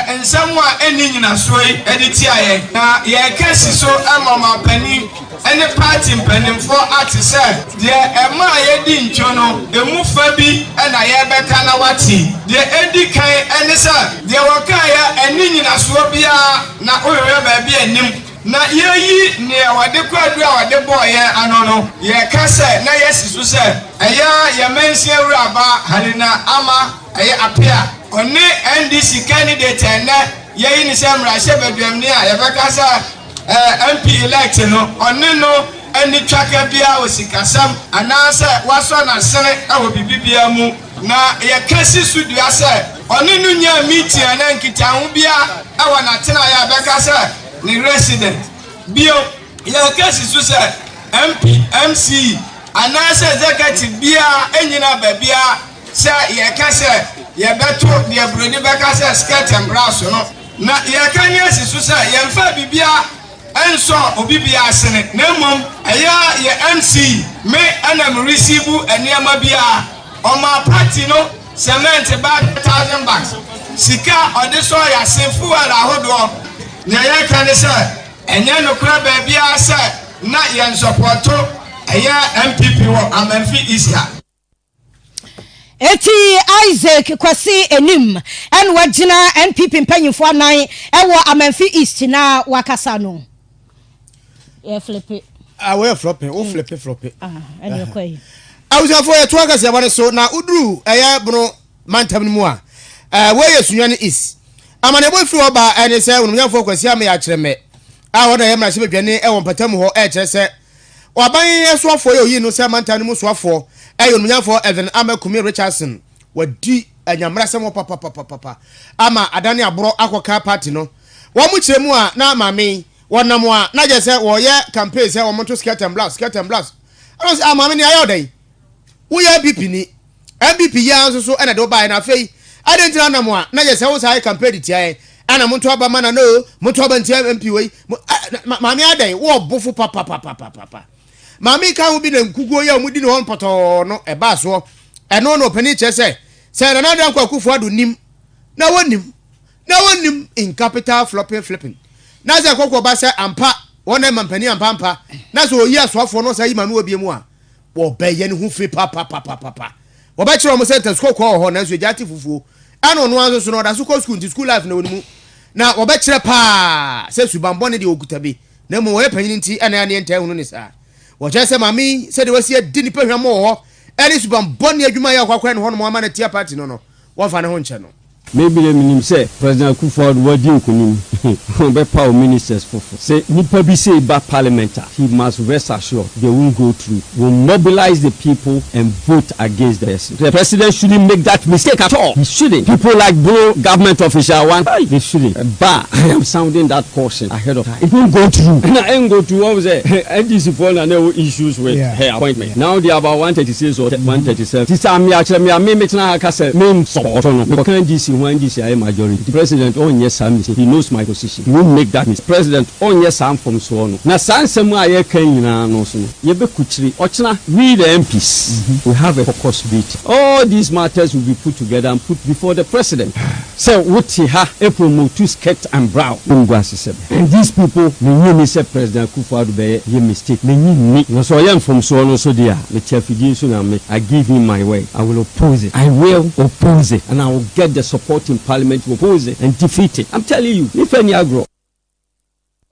nsɛm a ɛnni nyinasoɔ yi de tia yɛn. Na yɛreka si so ma ɔmanpanin ne party mpanimfoɔ ate sɛ deɛ ɛmaa yɛdi ntwo no, ɛmu fa bi na yɛrebɛka na wɔate. Deɛ ɛdi kan ne sɛ, deɛ wɔkaeɛ ɛnni nyinasoɔ biara na wohwehwɛ baabi a ɛnnim. Na yɛreyi deɛ wɔde kwaadu a wɔde bɔɔ yɛn ano no, yɛreka sɛ na yɛasi so sɛ ɛyɛ yɛn mansin awuraba Helena Ama ɛyɛ Appiah. Ɔne NDC candidate a ɛnnɛ yɛayi no sɛ mmarahyɛbadwamni a yɛbɛka sɛ MP elect no, ɔne no nni twaka biara wɔ sikasɛm anaasɛ wasɔ n'asene wɔ biribi biara mu. Na yɛka si so dua sɛ ɔne no nyaa meeting anaa nkitaho biara wɔ n'atenaeɛ a yɛbɛka sɛ ne resident. Bio, yɛka si so sɛ MP, MC anaasɛ executive biara nnyina baabiara Sɛ yɛka sɛ yɛbɛto deɛ buroni bɛka sɛ skirt and blouse no, na yɛreka ne asi so sɛ yɛmfaa biribiara nsɔɔ obi biara asene, na mmom ɛyɛ yɛ MC, me na me receive nneɛma biara. Ɔmaa party no cement bag thousand bags, sika a ɔde sɔɔ yɛn ase, fuel ahodoɔ. Nea yɛreka ne sɛ, ɛnyɛ nokorɛ baabiara sɛ na yɛnsɔpɔto ɛyɛ NPP wɔ Amanfi East ha. Eti Isaac Kwasi Anim na wagyina NPP mpanyinfoɔ anan wɔ Amanfi East na wakasa no. Yɛ flipe. Ah, wɔyɛ flɔpe, wo flipe flɔpe. Ah, ɛne ɛkɔ yi. Abusuafoɔ yɛto akaseɛbɔ no so na woduru ɛyɛ bono mantam no mu a, ɛɛ wɔyɛ Sunyani East. Amanneɛbɔ firi hɔ ba ɛne sɛ onimnyamfoɔ Kwasi Ameya Kyerɛmɛ a ɔna ɛyɛ mmarahyɛbadwani ɛwɔ mpatamu hɔ ɛkyerɛ sɛ Ɔaban yi soafoɔ yi a ɔyii no sɛ mantam no mu soafoɔ yɛ Onimnyamfoɔ Evan Armah Kumi Richardson. Wadi anyammerasɛm hɔ papapapapa ama adane aborɔ akɔka party no. Wɔn kyerɛ mu a na maame yi wɔnam a na kyerɛ sɛ wɔyɛ campaign sɛ wɔn nto skirt and blouse, skirt and blouse. Ɛna ɔsɛ ah maame nea ayɛ ɔdɛn? Woyɛ NPP ni. NPP yi ara nso so ɛna de wo baeɛ na afei adɛn nti na nam a na yɛ sɛ wo saa yɛ campaign de tia yɛn ɛna monto aba ma nana o monto aba ntia MP wei maame adɛn wo ɔbofo papapapapapa. Maame yi ka ho bi na nkukuo yi a wɔdi ne hɔ mpɔtɔɔ no ɛbaa soɔ. Ɛno na ɔpanin kyerɛ sɛ, sɛ Nana Addo Dankwa Akufo Addo nim na wɔnim na wɔnim in capital flopping flipping na sɛ kɔkɔ ba sɛ ampa wɔn na mampanin ampa ampa na sɛ ɔyi asoafoɔ no ɔsan yi maame wɔ bie mu a wɔbɛyɛ ne ho fi papapapapa. Wɔbɛkyerɛ wɔn sɛ ntasu kɔkɔɔ wɔ hɔ nanso egya te fufuo. Ɛna ɔno ara nso so no ɔda so kɔ sukuu nti sukuu life na wɔ ne mu. Na wɔbɛkyerɛ paa sɛ suban bɔne deɛ ɔkuta bi na mmom ɔyɛ panyin nti ɛna ɛne ntaa hunu ne saa. Wɔkyerɛ sɛ maame yi sɛdeɛ wasi adi nnipa hwammɔ wɔ hɔ ɛne suban bɔne adwuma a ɛyɛ ɔkwakwaa ne hɔnom ama no atia party no no wɔmfa ne ho nkyɛ no. Me deɛ menim sɛ President Akufo Addo wadi nkunim, ɔbɛpaw ministers foforo. Sɛ nipa bi sei ba parliament a, he must rest assured they won't go through, will mobilise the people and vote against the person. The president shouldn't make that mistake at all, he shouldn't. People like Bro government official one, they shouldn't. Ɛba a, I am sounding that caution ahead of time. It won't go through. Na ɛngo through, wahu sɛ NDC foɔ na na ɛwɔ issues with her appointment. Now they are about 136 or 137. Nti sɛ ame akyerɛ me a me metena ha ka sɛ me support no, mekɔka NDC ho a NDC ayɛ majority. Nti president ɔnyɛ saa mistake, he knows my position, he won't make that mistake. President ɔnyɛ saa mfomsoɔ no. Na saa nsɛm a yɛreka yi nyinaa no nso no, yɛbɛkukyiri. Ɔkyena we the MPs, we have a caucus meeting. All these matters will be put together and put before the president. Sɛ wote ha promote skirt and brow, wongu ase sɛ bɛ. And these people, mennye nni sɛ President Akufo Addo bɛyɛ yɛ mistake, mennye nni. Na sɛ ɔyɛ mfomsoɔ no nso deɛ a, mete afidie so na me, I give him my word, I will oppose it, I will oppose it and I will get the support in parliament to oppose it and defeat it, I'm telling you, memfa nni agorɔ.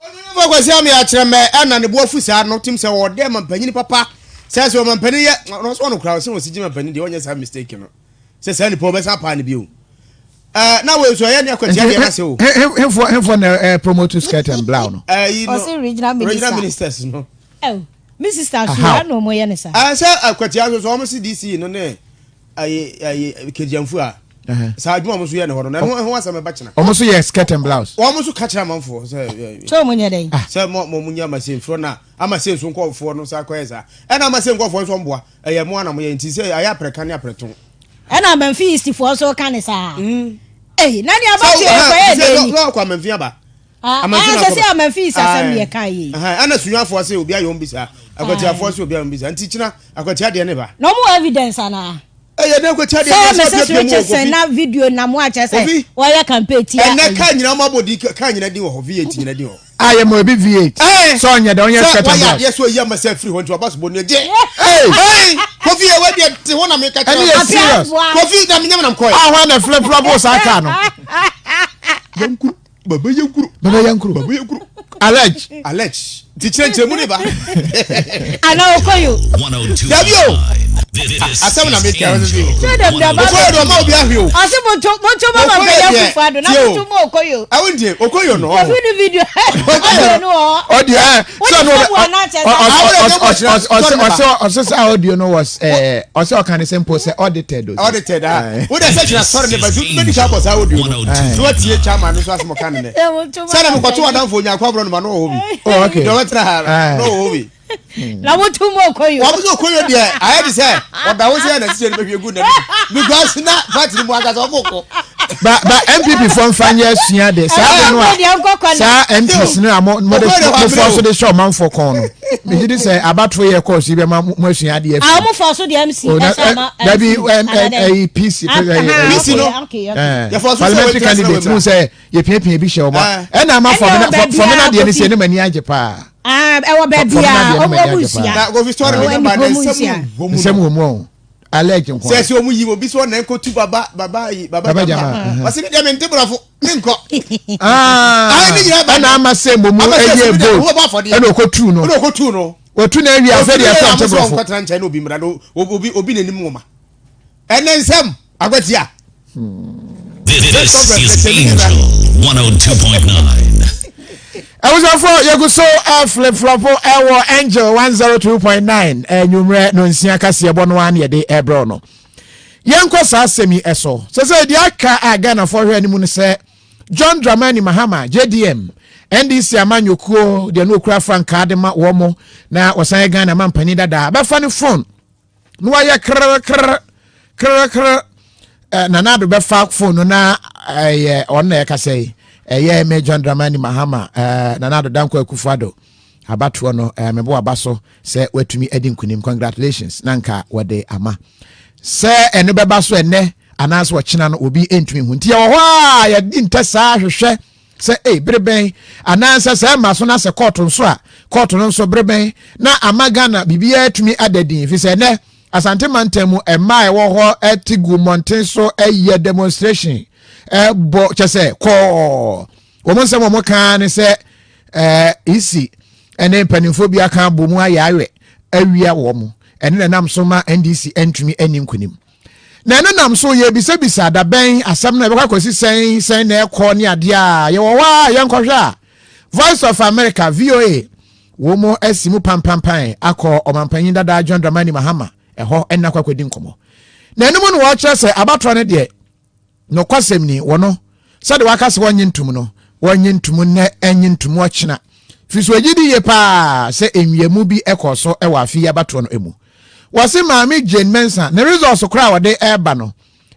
Onuonyamfoɔ Kwasi Ameyaw Akyerɛmɛ ɛna ne bo afu saa no tim sɛ ɔdɛ mampanin papa sɛ sɛ ɔmampanin yɛ ɔno nso ɔno koraa ɔsɛ ɔsi gye mampanin deɛ ɔnyɛ saa mistake no sɛ saa nipa ɔbɛsa apaa no bio ɛɛ na wei nso ɛyɛ ne akwatia deɛ n'ase o. Henfoɔ henfoɔ na ɛɛ promote skirt and blouse no. Ɛyi no Ɔse regional minister. Regional ministers no. Oh, me sister so ya na ɔmo yɛ ne saa. Ɛɛ sɛ akwatia nso so ɔmo si DC no ne ayi ayi kejianfu a. Saa adwuma ɔmo nso yɛ ne hɔ no na ɛho ɛho asɛm ɛba kyena. Ɔmo nso yɛ skirt and blouse. Wɔn nso ka kyerɛ amanfoɔ sɛ. Sɛ ɔmo nyɛ dɛn. Sɛ mo mo nyɛ ama se nfuro na ama se nso nkɔfoɔ no sa kɔyɛ saa ɛna ama se nkɔfoɔ nso mboa ɛyɛ mo ana mo yɛ nti sɛ ayɛ aprɛka ne aprɛto. Ɛna amanfi east foɔ nso ka ne saa. Ei na nea aba kyerɛ kɔyɛ dɛn ni. Sɛ ɔkɔ amanfi aba. Amanfi na akɔ. Sɛ amanfi east asɛm yɛ ka yi. Ɛna sunyanfoɔ sɛ obi ayɛ wɔn bi saa akwatiafoɔ sɛ obi ayɛ wɔn bi saa nti kyena akwatia deɛ ne ba. Na ɔmo wɔ evidence anaa. Ɛyɛ dɛn kwatia deɛ sɛ Mrs Richardson na video nam a kyerɛ sɛ wɔyɛ campaign tia. Ɛnɛ kaa nyinaa ɔmo abɔ din kaa nyinaa din wɔ hɔ V8 nyinaa din wɔ hɔ. A yɛ ma obi V8. Sɛ ɔnyɛ dɛ ɔnyɛ skirt and blouse. Sɛ wɔyɛ adeɛ sɛ oyi ama sɛ afiri hɔ nti waba so bɔ ne gye. Hey Kofi yɛ wɔ deɛ te hɔ na meka kyerɛ. Ɛne yɛ serious. Kofi na menyɛ nam kɔɛ. A hɔ na flip flop saa kaa no. Yankuru baba yankuru. Baba yankuru. Baba yankuru. Allege. Allege. Ti kyerɛkyerɛ mu ne ba. Ana okoyo. Dabi o. Asɛm na meka ɛwɔ sɛ okoyo de ɔma obi ahwe o. Ɔsi moto moto ma ma mpɛyɛ akufo ado na moto ma okoyo. Ɛwo ntie okoyo no. Kofi no video audio no wɔ. Audio ɛ sɛ no ɔsɛ ɔsɛ sɛ audio no was ɛɛ ɔsɛ ɔka ne sɛ mpo sɛ audited o. Audited ah wo de sɛ kyerɛ sɔre ne ba ju bɛ di ka bɔ saa audio no. So watie chairman no so asɛm ɔka ne nɛ. Sɛ na mekɔto adamfo onyankwa aborɔ no ma no wɔ hɔ bi. Oh okay. Deɛ ɔbɛtena ha no wɔ hɔ bi. Na wotu mu okoyo. Wɔn nso okoyo deɛ ayɛ de sɛ ɔda ho sɛ na sisi ɛna bɛhwie gu n'anim because na party no mu ankasa wɔn kɔ. Ba ba NPP fo nfa nyɛ sua de saa de no a saa MPs no a mo mo de mo fɔ so de hyɛ ɔmanfo kɔn no megye di sɛ abatoɔ yɛ kɔɔ so yi bɛma mo asua adeɛ fi. Wɔn fɔ so deɛ MC ɛsɛ ama MC dabi ɛyi PC PC no parliamentary candidate mu sɛ yɛpiapia bi hyɛ wɔn a ɛna ama fɔmina fɔmina deɛ ne sɛ ne ma ni agye paa. Ɛwɔ baabi a ɔmo nhyia. Na kofi story mi naba na nsɛm wɔ mu. Nsɛm wɔ mu o. Alleged nko. Sɛ sɛ ɔmo yi obi sɛ ɔna nkotu baba baba yi baba jama. Ɔsi mi deɛ mi nte borɔfo mi nkɔ. Ɛna ama sɛ mo mu ɛyɛ vote ɛna okotu no. Ɛna okotu no. Otu na awie afɛ deɛ ɛsɛ nte borɔfo. Ɔnkɔtena nkyɛn na obi mmra na obi obi n'anim nwoma. Ɛnɛ nsɛm akwatia. This is Angel 102.9. Abusuafo yɛgu so flip-flop ɛwɔ Angel 102.9 anwummerɛ no nsia kaseɛ bɔ no ara ne yɛde ɛbrɛ no. Yɛnkɔ saa asɛm yi ɛso. Sɛ sɛ deɛ aka a Ghanafoɔ hwɛ anim no sɛ John Dramani Mahama JDM NDC amanyɔkuo deɛ no okura frankaa de ma wɔn mo na wɔsan yɛ Ghana mampanin dada bɛfa ne phone na wayɛ krrkrr krrkrr eh, Nana Addo bɛfa phone no na ɛyɛ eh, ɔno na ɛkasa yi ɛyɛ me John Dramani Mahama eh, Nana Addo Dankwa Akufo-Addo. Abatoɔ no eh, mebɔ waba so sɛ watumi adi nkunim, congratulations, na nka wɔde ama. Sɛ ɛno bɛba so ɛnɛ anaasɛ ɔkyena no obi ntumi hu. Nti yɛwɔ hɔ a yɛdi ntɛ saa hwehwɛ sɛ ei bere bɛn anaasɛ sɛ ɛma so na sɛ kɔɔto nso a kɔɔto no nso bere bɛn na ama Ghana biribiara atumi ada din fi sɛ ɛnɛ Asante mantam mu mmaa a ɛwɔ hɔ te gu mmɔnten so yɛ demonstration bɔ kyɛ sɛ kɔɔ wɔn nsɛm wɔn kan ne sɛ ɛɛ esi ɛne mpanimfoɔ bi aka abɔ mu ayɛ awɛ awia wɔn ɛne na ɛnam so ma NDC ntumi ani nkunim na ɛno nam so yɛbisabisa dabɛn asɛm no ɛbɛkɔ akɔsi sɛn sɛn na ɛkɔ ne adeɛ a yɛwɔ hɔ a yɛnkɔhwɛ a Voice of America VOA wɔn asi mu pampampan akɔ ɔmampanyin dada John Dramani Mahama ɛhɔ ɛna akɔ akɔdi nkɔmmɔ na ɛno mu no wɔkyerɛ sɛ abatoɔ no deɛ Nokwasɛm ni, wɔno, sɛdeɛ wɔaka sɛ wɔnnye ntom no, wɔnnye ntom nnɛ, ɛnnye ntom ɔkyena. Firi sɛ wɔgye di yie paa sɛ nwiamu bi kɔɔ so wɔ afe yi abatoɔ no mu. Wɔse Maame Jane Mensah, ne results koraa a wɔde reba no,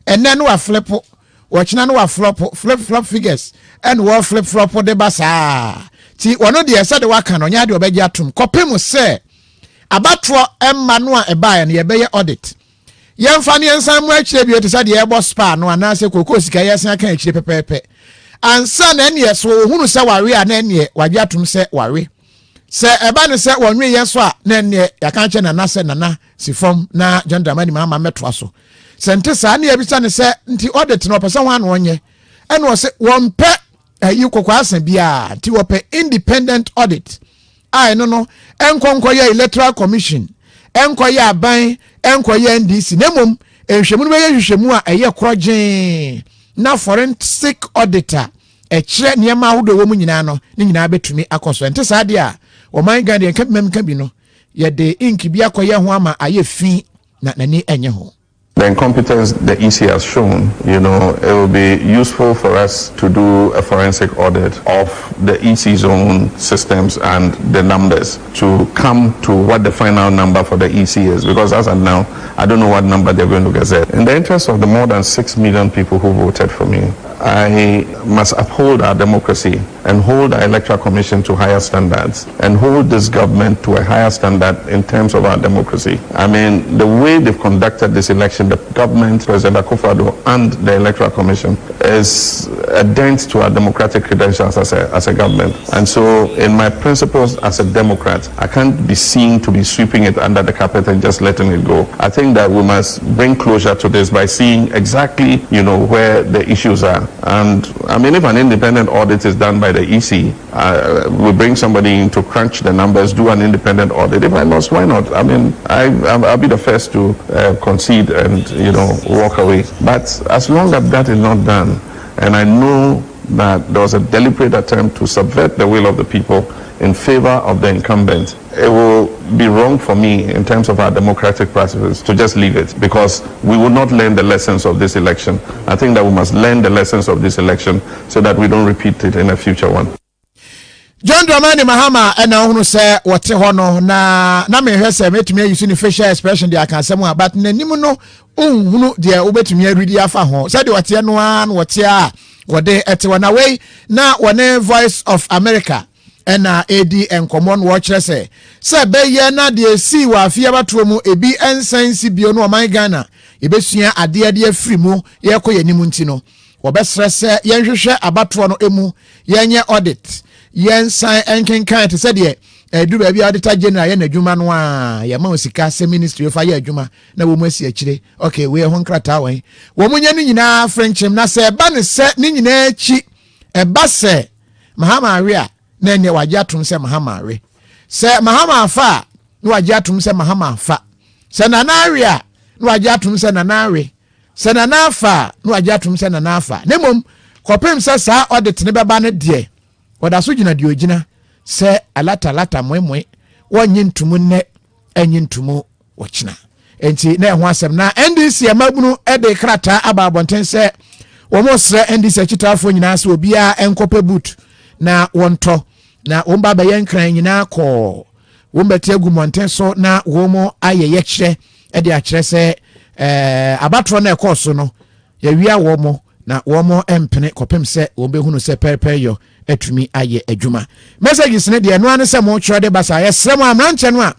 ɛnnɛ no waflepo, ɔkyena no waflɔpo, flip flop figures ɛna wɔflip flɔpo de ba saa. Nti wɔno deɛ sɛdeɛ wɔaka no, ɔnyɛ adeɛ ɔbɛgye atom kɔpem sɛ abatoɔ mma no a ɛbaeɛ no yɛbɛyɛ audit. Yɛmfa no yɛnsan mu akyire bio te sɛ deɛ yɛbɔ spa no anaasɛ kookoo sika yɛsan aka akyire pɛpɛɛpɛ ansa na ɛneɛ so wɔhunu sɛ wawe a na ɛneɛ wagye atom sɛ wawe. Sɛ ɛba ne sɛ wɔnwe yɛ so a na ɛneɛ yɛaka akyerɛ Nana sɛ Nana si fam na John Dramani Mahama mmɛtoa so. Sɛ nte saa ne yɛbisa no sɛ nti audit no ɔpɛ sɛ hwan na ɔnyɛ ɛna ɔse wɔmpɛ ayi kɔkɔɔ asa biara nti wɔpɛ independent audit a ɛno no ɛnkɔ nkɔyɛ electoral commission ɛnkɔyɛ aban ɛnkɔyɛ ndc na mmom nhwɛmu no bɛyɛ nhwehwɛmu a ɛyɛ korɔgyee na forensic audit a ɛkyerɛ nneɛma ahodoɔ ɛwɔ mu nyinaa no ne nyinaa bɛtumi akɔ so. Ɛnte saa deɛ a ɔman Ghana deɛ nka bi ma nka bi no yɛde ink bi akɔyɛ ho ama ayɛ fi na n'ani ɛnyɛ ho. The incompetence the EC has shown, you know, it will be useful for us to do a forensic audit of the EC's own systems and the numbers to come to what the final number for the EC is. Because as of now, I don't know what number they're going to gazette. In the interest of the more than 6 million people who voted for me, I must uphold our democracy and hold our Electoral Commission to higher standards and hold this government to a higher standard in terms of our democracy. I mean, the way they've conducted this election, the government, President Akufo-Addo, and the Electoral Commission is a dent to our democratic credentials as a, as a government. And so, in my principles as a Democrat, I can't be seen to be sweeping it under the carpet and just letting it go. I think that we must bring closure to this by seeing exactly, you know, where the issues are. And I mean, if an independent audit is done by the EC, uh, we bring somebody in to crunch the numbers, do an independent audit. If I lost, why not? I mean, I, I'll be the first to uh, concede and, you know, walk away. But as long as that is not done, and I know that there was a deliberate attempt to subvert the will of the people in favor of the incumbent, it will be wrong for me in terms of our democratic practices to just leave it because we will not learn the lessons of this election. I think that we must learn the lessons of this election so that we don't repeat it in a future one. John Dramani Mahama ɛna ɔhunu sɛ wɔte hɔ no na na mehwɛ sɛ mɛtumi ayi so ne facial expression de aka asɛm a but n'anim no nhunu deɛ wobɛtumi aredi afa ho sɛdeɛ ɔteɛ no ara na wɔteɛ a wɔde ɛte hɔ na wei na wɔne Voice of America ɛna ɛredi nkɔmmɔ no wɔkyerɛ sɛ sɛ ɛbɛyɛ na deɛ ɛsii wɔ afe abatoɔ mu ebi nsan nsi bio no ɔman Ghana yɛbɛsua adeɛ de afiri mu yɛkɔ yɛn anim nti no wɔbɛsrɛ sɛ yɛnhwehwɛ abatoɔ no mu yɛnyɛ audit yɛnsan nkenkan te sɛ deɛ ɛdu baabi a auditor general yɛ n'adwuma no a yɛma wo sika sɛ ministry fa yɛ adwuma na wɔn asi akyire okay wei ɛho nkrataa wɔn wɔn nyɛ no nyinaa frenkyem na sɛ ɛba ne sɛ ne nyinaa akyi ɛba sɛ Mahama awe a, na ɛneɛ wagye atom sɛ Mahama awe. Sɛ Mahama afa a, na wagye atom sɛ Mahama afa. Sɛ Nana awe a, na wagye atom sɛ Nana awe. Sɛ Nana afa a, na wagye atom sɛ Nana afa. Na mmom, kɔpem sɛ saa audit no bɛba no deɛ, ɔda so gyina deɛ ɔgyina sɛ alata lata moemoe, wɔnnye ntomu nnɛ, ɛnnye ntomu ɔkyena. Enti na ɛho asɛm na NDC mmabunu de krataa aba abɔnten sɛ wɔresrɛ NDC akyitaafoɔ nyinaa sɛ obiara nkɔpɛ boot na wɔntɔ na wɔn ba bɛyɛ nkran nyinaa kɔɔ wɔn bɛte agu mmɔnten so na wɔn ayɛ yɛkyerɛ de akyerɛ sɛ ɛɛ abatoɔ no ɛkɔɔ so no yɛwia wɔn na wɔn mpene kɔpem sɛ wɔn bɛhunu sɛ pɛrepɛreyɔ atumi ayɛ adwuma. Messages no deɛ, ɛno ara ne sɛ motwerɛ de ba saa. Yɛsrɛ mo a, mmeranteɛ no a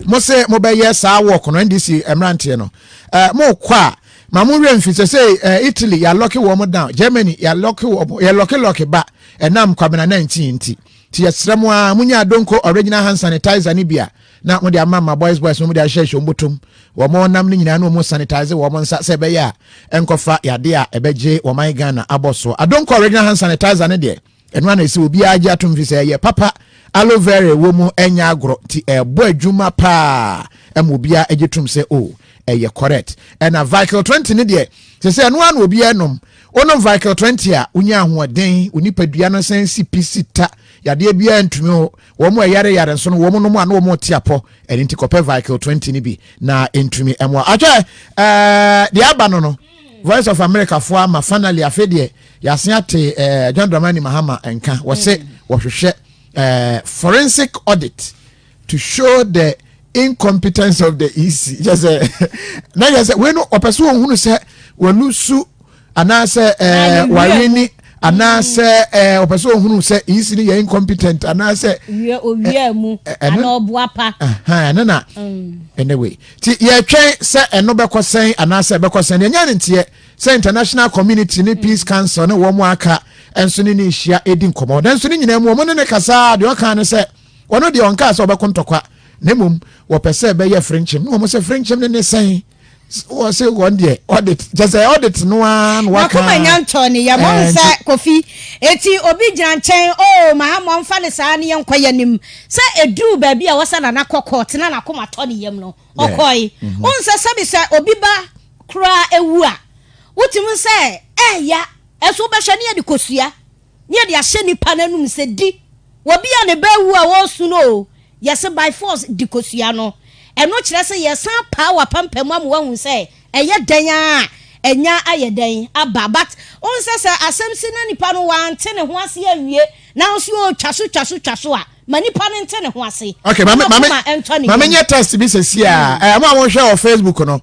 mo se mobɛyɛ saa work no, NDC mmeranteɛ no, mokɔ a, ma mo werɛ mfi sɛ sɛ Italy yɛalock wɔn down, Germany yɛalock wɔn, yɛlock lock ba ɛnam Kwabena 19 nti. Nti yɛsrɛ mo a, monya Adonko original hand sanitizer no bi a, na mode ama ma boys boys no, mode ahyehyɛ wɔn bɔtɔm, wɔn nam no nyinaa na wɔn sanitize wɔn nsa sɛ ɛbɛyɛ a ɛnkɔfa yade a ɛbɛgye wɔn Ghana abɔ so. Adonko original hand sanitizer no deɛ, ɛno ana ɛsɛ obiara gye atom fi sɛ ɛyɛ papa. Aloe vera wɔ mu, ɛnyɛ agorɔ, nti ɛbɔ adwuma paa ɛma obiara gye tom sɛ o, ɛyɛ correct. Ɛna Vicle 20 no deɛ, sɛ sɛ ɛno ana obiara nom, wonom Vicle 20 a, wonya ahoɔden, wo nipadua no san si pi si ta, yadeɛ biara ntumi ho. Wɔn a ɛyare yare nso no, wɔn nom a, na wɔn te apɔ. Ɛne nti kɔpɛ Vicle 20 no bi na ntumi ɛmoa. Atwɛ deɛ aba no, Voice of America foɔ ama finally, afei deɛ yɛase ate John Dramani Mahama nka. Wɔse wɔhwehwɛ forensic audit to show the incompetence of the EC. Kyɛ sɛ na yɛ sɛ wei no, ɔpɛ sɛ wɔhunu sɛ wɔlusu anaasɛ wawini, anaasɛ ɔpɛ sɛ ɔhunu sɛ EC no yɛ incompetent anaasɛ owia mu ana ɔboa pa. Ɛno na anyway, ti yɛtwɛn sɛ ɛno bɛkɔ sɛn anaasɛ ɛbɛkɔ sɛn. Deɛ ɛnyɛ ne nteɛ sɛ international community ne Peace Council ne wɔn aka nso ne ne nhyia edi nkɔmɔ. Nanso ne nyinaa mu, wɔn ne ne kasa deɛ, ɔka ne sɛ ɔno deɛ, ɔnkaa sɛ ɔbɛko ntɔkwa, na mmom wɔpɛ sɛ ɛbɛyɛ firinkyim, na wɔn sɛ firinkyim ne ne sɛn. Wɔ sɛ wɔn deɛ, audit kyɛ sɛ audit no ara na waka. Nakoma nya ntɔ ne yɛ mo sɛ Kofi eti obi gyina nkyɛn o, Mahama ɔmfa ne saa ne yɛn nkɔ yɛn nim sɛ eduru baabi a wɔsɛ nana kɔ court na nakoma tɔ ne yam no, ɔkɔe wɔn sɛ sɛbi sɛ obi ba koraa ewu a, wotumi sɛ ɛɛya ɛso wobɛhwɛ ne yɛde kosua ne yɛde ahyɛ nipa n'anum sɛ di obi a ne ba ewu a wɔresu no o, yɛsɛ by force di kosua no. Ɛno kyerɛ sɛ yɛsan paa wapampam ama wahu sɛ ɛyɛ dɛn a ɛnya ayɛ dɛn aba. But wɔn sɛ asɛm si na nipa no wante ne ho ase awie na nso ɔtwa so twa so twa so a, ma nipa no nte ne ho ase. Okay, maame, maame, maame, nyɛ test bi sɛsi a mo a wɔhwɛ wɔ Facebook no,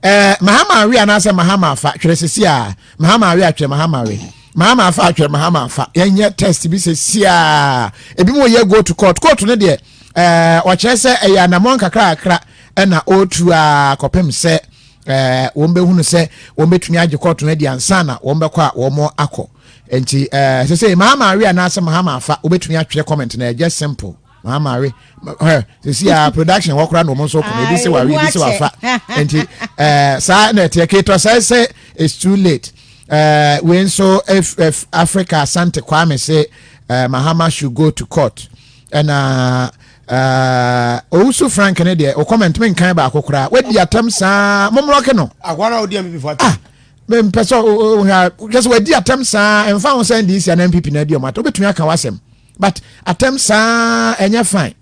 Mahama awe anaasɛ Mahama afa, twerɛ sɛsi a. Mahama awe atwerɛ Mahama awe, Mahama afa atwerɛ Mahama afa. Yɛnyɛ test bi sɛsi a. Ebi mo yɛ go to court. Court no deɛ, ɔkyerɛ sɛ ɛyɛ anammɔn kakrakra ɛna ɔretu a kɔpem sɛ wɔn bɛhunu sɛ wɔn bɛtumi agye court no adi ansa na wɔn bɛkɔ a wɔn akɔ. Nti sɛ Mahama awe anaasɛ Mahama afa, wobɛtumi atwerɛ comment na ɛyɛ simple. Mahama awe ɛ sisi a production wɔ kora na wɔn nso kɔ ebi sɛ wawe, ebi sɛ wafa. Nti saa na ɛteɛ. Ketɔ sɛ it's too late. Wei nso f Africa Asante Kwame sɛ Mahama should go to court. Ɛna Owusu Frank ne deɛ, o comment mi nkan baako koraa, wadi atam saa, mommlɔke no. Akwa na odi MPP fo atam. Ah, mpɛ sɛ hwɛ sɛ wadi atam saa, ɛmfa ho sɛ NDC ana NPP na adi ɔmo atam, wobɛtumi aka w'asɛm, but atam saa ɛnyɛ fine.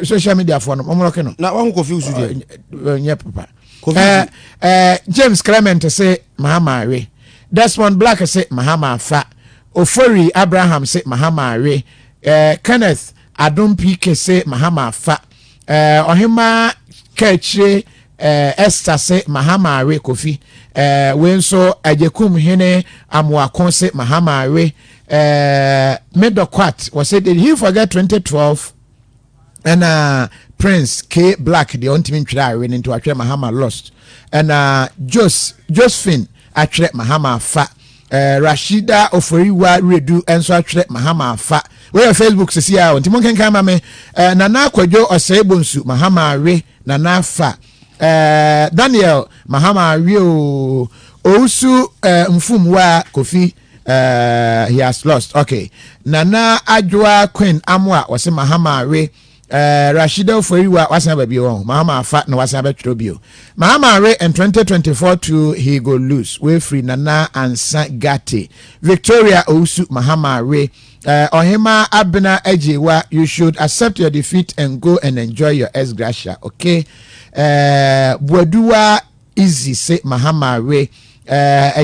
Social media foɔ no, mommlɔke no. Na wahu Kofi Usu deɛ. Nyɛ papa. James Clement se Mahama awe. Desmond Black se Mahama afa. Ofori Abraham se Mahama awe. Kenneth Adom PK se Mahama afa. Ɔhema Kaakyire Esther se Mahama awe. Kofi wei nso, Agyekum Hene Amoako se Mahama awe. Medokwat wɔse, "Did he forget 2012?" Ɛna Prince K Black deɛ, ɔntumi ntwerɛ awe no, nti watwerɛ Mahama lost. Ɛna Josephine atwerɛ Mahama afa. Rashida Oforiwa Redu nso atwerɛ Mahama afa. Weyɛ Facebook sisi a, nti monkenkan ma me. Nana Kwadwo Ɔsɛe Bonsu, Mahama awe, Nana afa. Daniel, Mahama awe o. Owusu Mfumwa Kofi, he has lost. Okay, Nana Adwoa Queen Amoa wɔse Mahama awe. Rashida Oforiwa wasan aba bio, wɔn Mahama afa na wasan abɛtwerɛ bio. Mahama awe in 2024 to he go lose. Wefiri Nana Ansa Gate. Victoria Owusu, Mahama awe. Ɔhema Abena Agyewa, "You should accept your defeat and go and enjoy your ex gratia." Okay, Buaduwa Easy se Mahama awe.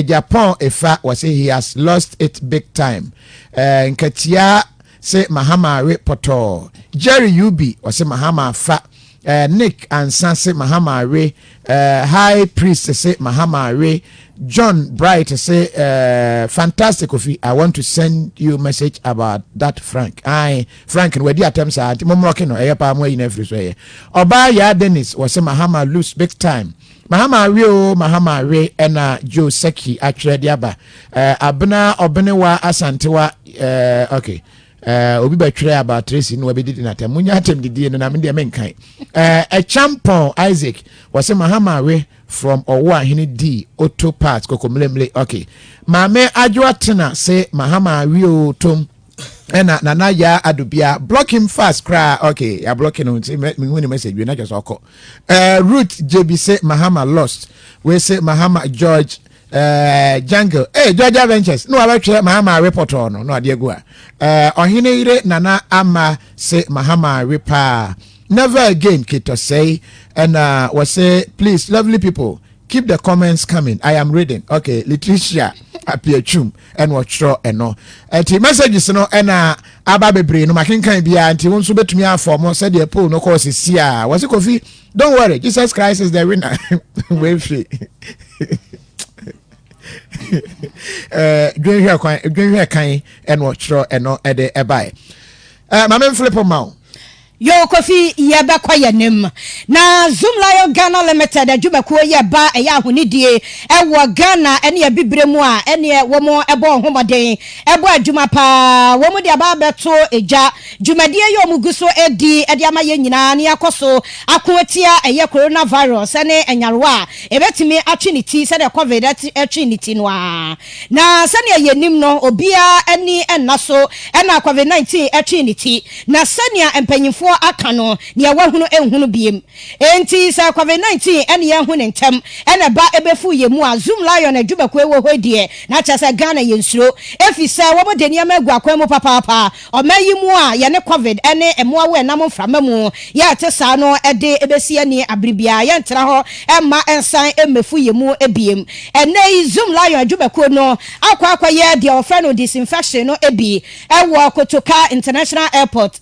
Japan Efa wɔse he has lost it big time. Nkatia se Mahama awe pɔtɔɔ. Jerry Ubi wɔse Mahama afa. Eh, Nick Ansa se Mahama awe. Eh, High Priest se Mahama awe. John Bright se eh, fantastic Kofi, I want to send you message about that Frank. Aye, Frank no wadi atɛm saa nti mommrɔke no ɛyɛ paa mo ayi no afiri so ɛyɛ. Ɔbaa Yaa Dennis wɔ se Mahama lose big time. Mahama awe o, Mahama awe ɛna Joe Seki atwerɛ de aba. Eh, Abena Ɔbenewa Asantewa eh, okay. Eh, obi bɛtwerɛ about Tracy na wabɛdidi no atɛm. Munya atɛm didie no na me deɛ menkan. Eh, Ɛkyampɔn Isaac wɔ se Mahama awe from Ɔwo Ahene D Auto Parts Kokomlemle. Okay. Maame Adwoa Tena se Mahama awe o tom. Ɛna Nana Yaa Adobia block him fast koraa. Okay, ya block no nti mehu ne message bi na kyerɛ sɛ ɔkɔ. Eh, Ruth Jebi se Mahama lost. Wei se Mahama George Eh, jungle eh, Georgia Ventures na wabɛtwerɛ Mahama awe pɔtɔɔ no na ɔde agu a eh, ɔhene yere Nana Ama se Mahama awe paa never again ketɔsɛe ɛna wɔse please lovely people keep the comments coming I am reading okay Letitia Apiatwum ɛna ɔtwerɛ ɛno ɛnti messages no ɛna aba bebree no makenkan biara nti wo nso bɛtumi afɔ mo sɛdeɛ poll no kɔɔ sisi a wɔse Kofi Don't worry, Jesus Christ is the winner. Wefiri. Eh, dwenhwɛ kwan, dwenhwɛ kan ɛna ɔtwerɛ ɛno ɛde ɛbae. Eh, maame nfilipo ma wo. Yo Kofi yɛbɛkɔ yɛnim. Na Zoomlion Ghana Limited adwumakuo yɛ ba ɛyɛ ahonidie ɛwɔ Ghana ɛne abibire mu a ɛneɛ wɔn ɛbɔ wɔn ho mmɔden ɛbɔ adwuma paa wɔn de aba abɛto edwa Dwumadie yi a wɔgu so redi de ama yɛn nyinaa na yɛakɔ so ako atia ɛyɛ coronavirus ne nyarewa a ɛbɛtumi atwe ne ti sɛdeɛ covid twee ne ti no ara. Na sɛdeɛ yɛnim no, obiara ani nna so na covid 19 twee ne ti. Na sɛnea mpanyimfoɔ aka no, deɛ wahunu nhunu biem. Enti sɛ covid 19 ne yɛanhu no ntɛm na ɛba bɛfu yɛn mu a, Zoom Lion adwumakuo yi wɔ hɔ yi deɛ, na kyerɛ sɛ Ghana yɛnsuro. Ɛfiri sɛ wɔde nneɛma agu akwan mu papaapa. Ɔman yi mu a yɛne Covid ne mmoawa a ɛnam mframa mu yɛ a ɛte saa no de besi ani bere biara, yɛntra hɔ mma ɛnsan mmefu yɛn mu bio. Ɛnnɛ yi, Zoom Lion adwumakuo no akɔ akɔyɛ deɛ wɔfrɛ no disinfection no bi wɔ Kotoka International Airport,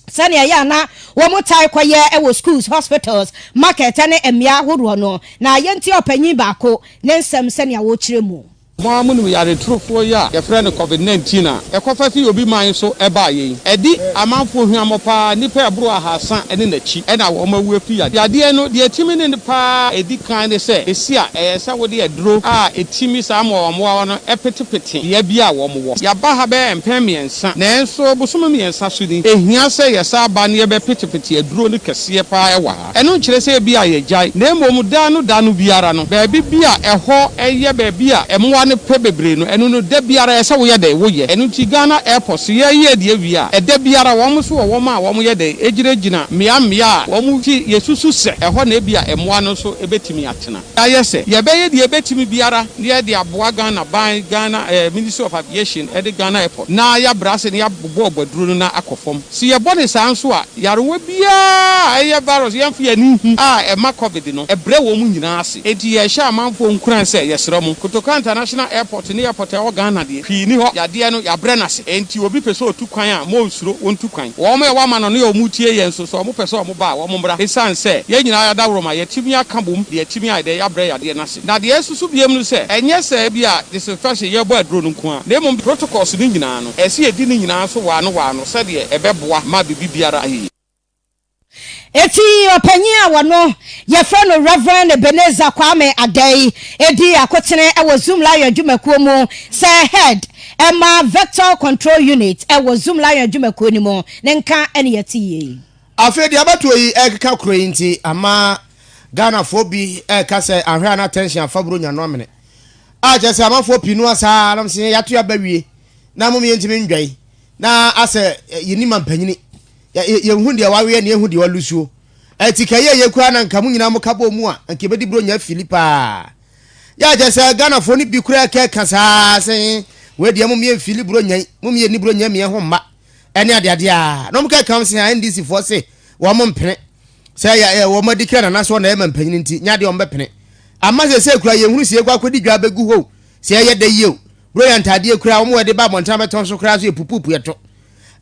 sɛnea ɛyɛ a na wɔtae kɔyɛ wɔ schools, hospitals, market ne mmea ahodoɔ no. Na yɛntie ɔpanyin baako ne nsɛm sɛnea wɔkyerɛ mu. Mo ara monim yare torofoɔ yi a yɛfrɛ no Covid 19 a ɛkɔfa fii obi man so baa yɛn yi. Ɛdi amanfoɔ hwammɔ pa ara, nnipa a ɛboro ahaasa ne n'akyi na wɔn awu afi yadeɛ. Yadeɛ no, deɛ ɛtumi ne no pa ara a ɛdi kan ne sɛ, ɛsi a, ɛyɛ sɛ wode aduro a ɛtumi saa mmoawammoawa no petepete bea bi a wɔn wɔ. Yɛaba ha bɛyɛ mpɛn mmiɛnsa, nanso bosome mmiɛnsa so ni, ɛhia sɛ yɛsan ba na yɛbɛpetepete aduro no kɛseɛ pa ara wɔ ha. Ɛno nkyerɛ sɛ ebia yɛagyae, na mmom da no da no biara no, baabi bi a ɛhɔ yɛ baabi a mmoa no pɛ bebree no, ɛno no, da biara ɛsɛ sɛ woyɛ dɛn? Woyɛ. Ɛno nti Ghana Airport, sɛ yɛyɛ deɛ wie a, ɛda biara wɔn nso wɔ wɔn a wɔyɛ dɛn? Ɛgyinagyina mmea mmea a wɔn ti yɛsusu sɛ ɛhɔ na ebia mmoa no nso bɛtumi atena. Yɛayɛ sɛ yɛbɛyɛ deɛ yɛbɛtumi biara na yɛde aboa Ghana ban, Ghana eh, Ministry of Aviation de Ghana Airport na yɛabrɛ ase na yɛabobɔ abɔduro no na akɔ fam. Se yɛbɔ no saa nso a, yarewa biara a ɛyɛ virus yɛmfa yɛn ani nhu a ɛma covid no, ɛbrɛ wɔn nyinaa ase. Enti yɛrehyɛ amanfoɔ nkuran sɛ, yɛsrɛ mo, Kotoka International Airport ne airport a ɛwɔ Ghana deɛ, hwee nni hɔ. Yadeɛ no, yɛabrɛ no ase. Enti obi pɛ sɛ ɔtu kwan a, monnsuro, wɔntu kwan. Wɔn a ɛwɔ amanɔne a wɔretie yɛn nso, sɛ wɔpɛ sɛ wɔba a, wɔmmra. Esiane sɛ yɛn nyinaa yɛadaworoma, yɛatumi aka bom de yɛatumi ayɛ dɛn? Yɛabrɛ yadeɛ no ase. Na deɛ ɛsoso biom ne sɛ, ɛnyɛ sɛ ebia disinfection, yɛrebɔ aduro no nko ara, na mmom protocols no nyinaa no, ɛsɛ sɛ yɛdi ne nyinaa so waano waano sɛdeɛ ɛbɛboa ma biribi biara ayɛ yie. Eti ɔpanyin a wɔno yɛfrɛ no Rev. Ebenezer Kwame Adei di akotene wɔ Zoomlion adwumakuo mu sɛ Head ma Vector Control Unit wɔ Zoomlion adwumakuo no mu. Ne nka ne yɛte yie yi. Afei deɛ abatoɔ yi ɛrekeka koro yi nti ama Ghanafoɔ bi ɛreka sɛ ahwɛ a na tension afa Buronya no amene. A kyerɛ sɛ amanfoɔ pii no asaa nam sɛ yɛato aba wie na mom yɛntumi ndwɛn na asɛ yɛni mampanyini yɛnhu deɛ waweɛ ne yɛnhu deɛ walusuo. Ɛti ka yɛ yɛ koraa na nka mo nyinaa mo ka bɔ mu a nka yɛbɛdi Buronya afili paa. Yɛ a kyerɛ sɛ Ghanafoɔ no bi koraa kɛka saa sɛ wei deɛ mom yɛmfili Buronya yi mom yɛnni Buronya mmiɛ ho mma. ɛne adeade a na wɔn kɛkɛ sɛ NDC foɔ se wɔn mpene sɛ yɛ wɔn adi kra nana so na ɛma mpanyin nti nya deɛ wɔn bɛpene ama sɛ sɛ kura yɛn hunu sɛ yɛkɔ akɔdi dwa abɛgu hɔ sɛ ɛyɛ dɛ yie o buro yɛ ntaadeɛ kura wɔn wɔde ba abɔnten abɛtɔn so kura so yɛ pupupu yɛtɔ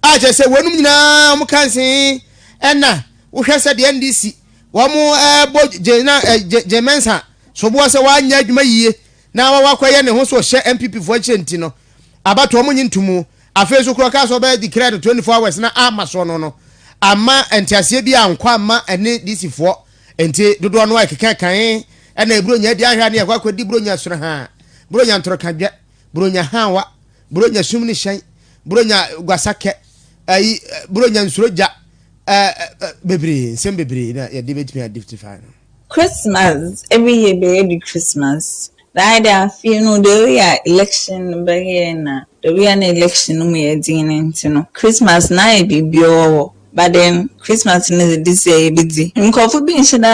a kyerɛ sɛ wɔn nyinaa wɔn ka nse ɛna. Wohwɛ sɛ deɛ NDC wɔn ɛrebɔ Jane na Jane Mensah soboɔ sɛ wanyɛ adwuma yie na wakɔyɛ ne ho sɛ ɔhyɛ NPP foɔ akyire nti no, abatoɔ wɔn nye ntomu. Afei nso koraa ɔkaa sɛ ɔbɛyɛ declare no 24 hours na amma soɔ no no, amma nteaseɛ bi ankɔ amma ɛne DC foɔ. Nti dodoɔ no a ɛkeka kan ɛna Buronya adi ahwɛ a ne yɛkɔ akɔdi Buronya sonohaa, Buronya ntorokadwɛ, Buronya haawa, Buronya sum ne hyɛn, Buronya guasakɛ, ayi, Buronya nsuro gya, ɛɛ, bebree, nsɛm bebree na yɛde bɛtumi adiftify no. Christmas every year bɛyɛ di Christmas na ayɛ dɛ afe no the way a election no bɛyɛɛ na the way a na election no mu yɛ dzen no ntsi no Christmas no ayɛ biribi ɔwɔ hɔ but then Christmas no dze this year yebedzi. Nkorɔfo bi nnhyɛ da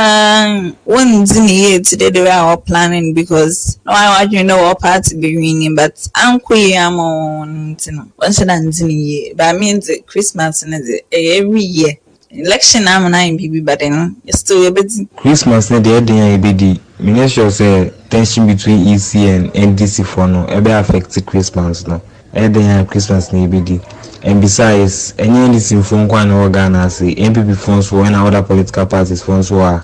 wonndzi no yie tse dɛ the way a wɔplan no because na wɔayɛ hɔn adwen dɛ wɔwɔ party bewini but annkɔ yie amma hɔn ntsi no wɔnnhyɛ da nndzi no yie but me dze Christmas no dze ɛyɛ every year Election na ama no ayɛ biribi but then still yɛbɛdi. Christmas no deɛ ɛden a yɛbɛdi, menyɛ sure sɛ tension between EC and NDC foɔ no ɛbɛ affect Christmas no, ɛyɛ den a Christmas no yɛbɛdi and besides ɛnyɛ NDC foɔ nko ara na ɛwɔ Ghana ase, NPP foɔ nso wɔ ɛna other political parties foɔ nso wɔ a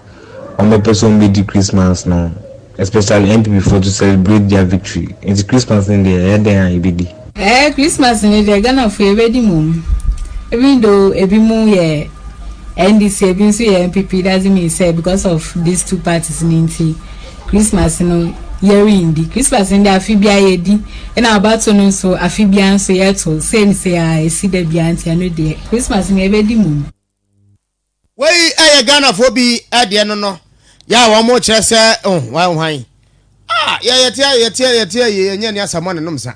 wɔbɛpɛ sɛ wɔbɛdi Christmas no especially NPP foɔ to celebrate their victory nti Christmas no deɛ ɛyɛ dɛn a yɛbɛdi. Ɛɛ Christmas no deɛ Ghanafoɔ yɛbɛdi mmom even though ebinom yɛ NDC ebi nso yɛ NPP doesn't mean sɛ because of these two parties no nti Christmas no yɛrendi. Christmas no deɛ afe biara yɛdi ɛna abatoɔ no nso afe biara nso yɛto sei ne sei a ɛsi da biara nti ɛno deɛ Christmas no yɛbɛdi mmom. Wei yɛ Ghanafoɔ bi deɛ no no yɛ a wɔn kyerɛ sɛ oh hwan hwan ah yɛ yɛte yɛte yɛte yɛ yɛnyɛ ne asamoa ne nom sa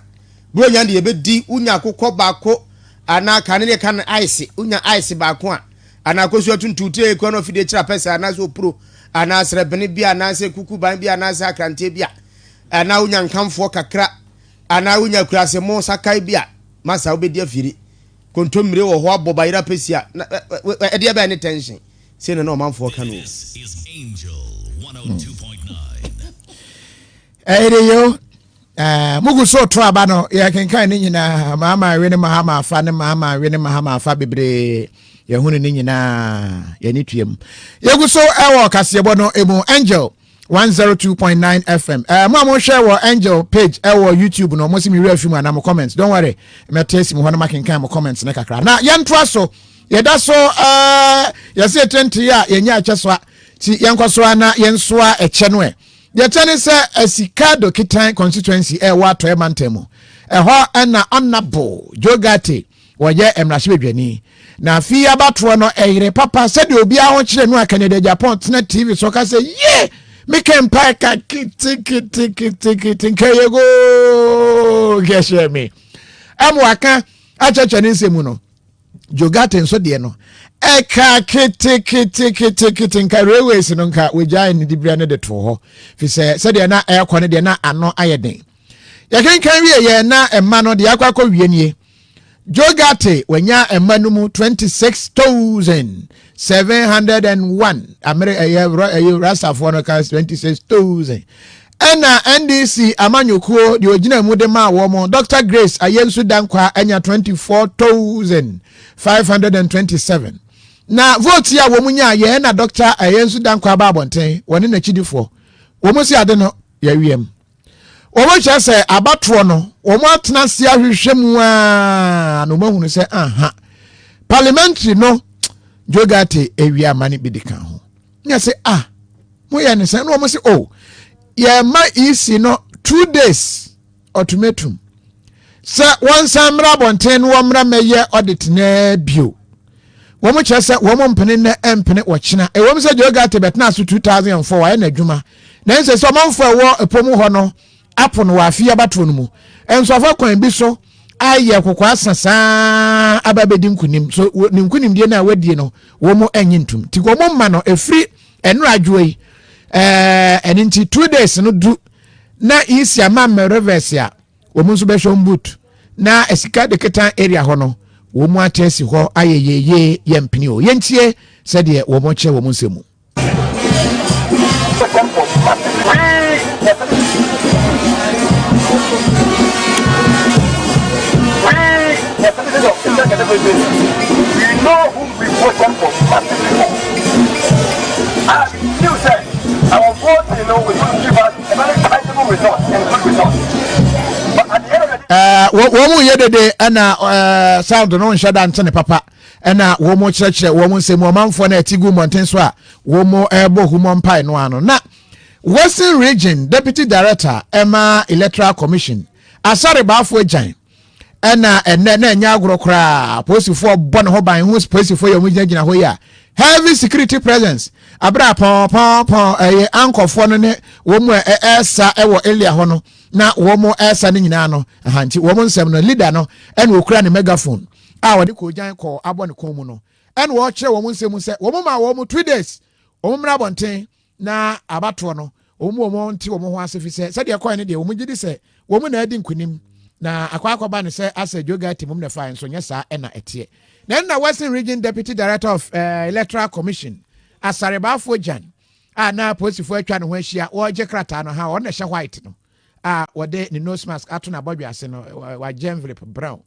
buronya deɛ yɛbɛdi wonya akokɔ baako anaa kane ne ka no ice wonya ice baako a anaa kosua tuntum tire kura no afidie kyerɛ apɛsɛ anaasɛ opuro anaa srɛbene bi anaasɛ kuku ban bi anaasɛ akranteɛ bi a anaa wonya nkamfoɔ kakra anaa wonya kurase mo sakai bi a masa wobɛdi afiri Kontommire wɔ hɔ abɔ bayerɛ apɛsi a na ɛdeɛ bɛn ne tension sei na na ɔmanfoɔ ka no o. Ɛyere yo mugu so to aba no yɛkenkan ne nyinaa maama we ne mahama afa ne maama we ne mahama afa bebree yɛhunu ne nyinaa yɛne tuam yɛgu so ɛwɔ kaseɛbɔ no emu angel 102.9 fm eh, mo a mohwɛ wɔ angel page ɛwɔ eh, youtube no mo si mi wura fi mu anaa mo comments don't worry mɛte asi mu hɔ no makenkan mo comments ne kakra na yɛntoa so yɛda so eh, yɛsɛ yɛtɛnte a yɛnyɛ akyɛ so a ti yɛnkɔ so a na yɛnsoa ɛkyɛ no ɛ yɛkyɛ ne sɛ asika dokitan constituency ɛwɔ atɔɛ mantam mu ɛhɔ ɛna honorable jogate Wɔyɛ mmarahyɛbadwani. Na afe yi abatoɔ no, ɛyere papa sɛdeɛ obiara ho kyerɛ no a Kennedy Agyapong tena TV so ka sɛ, Ye! Meka mpae ka keteketeketekete nka yɛ goo nkɛhyɛ me. Ɛma waka akyerɛkyerɛ ne nsɛm mu no, Joe Ghartey nso deɛ no, ɛka keteketeketekete nka railways no nka wɔgyae ne diberɛ no de too hɔ. Fi sɛ sɛdeɛ na ɛrekɔ no deɛ na ano ayɛ den. Yɛkenkan wie yɛ na ɛma no deɛ akɔ akɔ wie nie. Joe Ghartey wanya mma no mu 26,701 amere ɛyɛ ɛyɛ rastafoɔ no ka 26,000 ɛna NDC amanyɔkuo deɛ ɔgyina mu de maa wɔn Dr. Grace Ayensu Dankwa anya 24,527 na vote a wɔn nyaa yɛ na Dr. Ayensu Dankwa aba abɔnten wɔne n'akyidifoɔ wɔn si ade no yɛawiam. Wɔkyerɛ sɛ abatoɔ no wɔn atena ase ahwehwɛ mu aa na wɔn ahunu sɛ aha parliamentary no Jogate ewia ama ne bi de ka ho. Nyɛ sɛ ah moyɛ ne sɛ na wɔn sɛ oh yɛma EC no 2 days ultimatum sɛ wɔnsan mmra abɔnten na wɔmmra mmɛyɛ audit naa bio. Wɔn kyerɛ sɛ wɔn mpene nnɛ mpene wɔkyena. Ɛwɔ mu sɛ Joe Ghartey bɛtena so 2004 wayɛ n'adwuma nanso sɛ ɔmanfo a ɛwɔ ɛpɔ mu hɔ no apo no wɔ afe yi abatoɔ no mu. Nso afa kwan bi so ayɛ kɔkɔɔ asa saa aba abɛdi nkunim. So ne nkunimdie no a wadie no wɔn nnye ntom. Nti wɔn mma no ɛfiri ɛnora adwoɔ yi ɛɛ ɛno nti 2 days no du na isi ama mmɛ reverse a wɔn nso bɛhwɛ wɔn boot na asika de ketan area hɔ no wɔn mu ate asi hɔ ayɛ yeye yɛ mpene o yɛntie sɛdeɛ wɔn kyerɛ wɔn nsɛm mu. We know whom we voted for massively. A we knew sɛ our voting no was going to give us a very tangible result and good result. But at the end of the day. Wɔn mu yɛ dede ɛna sound no nhyɛ da nte ne papa ɛna wɔn mu kyerɛkyerɛ wɔn nsɛm ɔmanfoɔ no ɛte gu mmɔnten so a wɔn mu ɛrebɔ humɔ mpae no ano na Western Region Deputy Director ɛma Electoral Commission Asare Baafoɔ Agyan ɛna ɛnɛ na ɛnyɛ agorɔ koraa polisifoɔ bɔ ne ho ban ho polisifoɔ yɛ wɔn gyinagyina hɔ yi a heavy security presence abere a pɔnpɔnpɔn ɛyɛ ankɔfoɔ no ne wɔn mu ɛɛsa ɛwɔ area hɔ no na wɔn mu ɛɛsa no nyinaa no ahanti wɔn nsɛm no leader no ɛna okura ne megaphone a wɔde kɔgyan kɔɔ abɔ ne kɔn mu no ɛna wɔkyerɛ wɔn nsɛm sɛ wɔn ma wɔn 2 days wɔn mmra abɔnten na abatoɔ no wɔn mu wɔn nte wɔn ho ase fi sɛ sɛdeɛ kɔɛ no deɛ wɔn gye di sɛ wɔn na adi nkunim na akɔ akɔba ne sɛ asɛ Joe Ghartey mum na fa nso nyɛ saa ɛna ɛteɛ. Na ɛna Western Region Deputy Director of Electoral Commission Asarebaafo Gyan a na polisifoɔ atwa ne ho ahyia wɔregye krataa no ha, ɔno na ɛhyɛ white no a wɔde ne nose mask ato n'abɔdwe ase no, wagye envelope brown.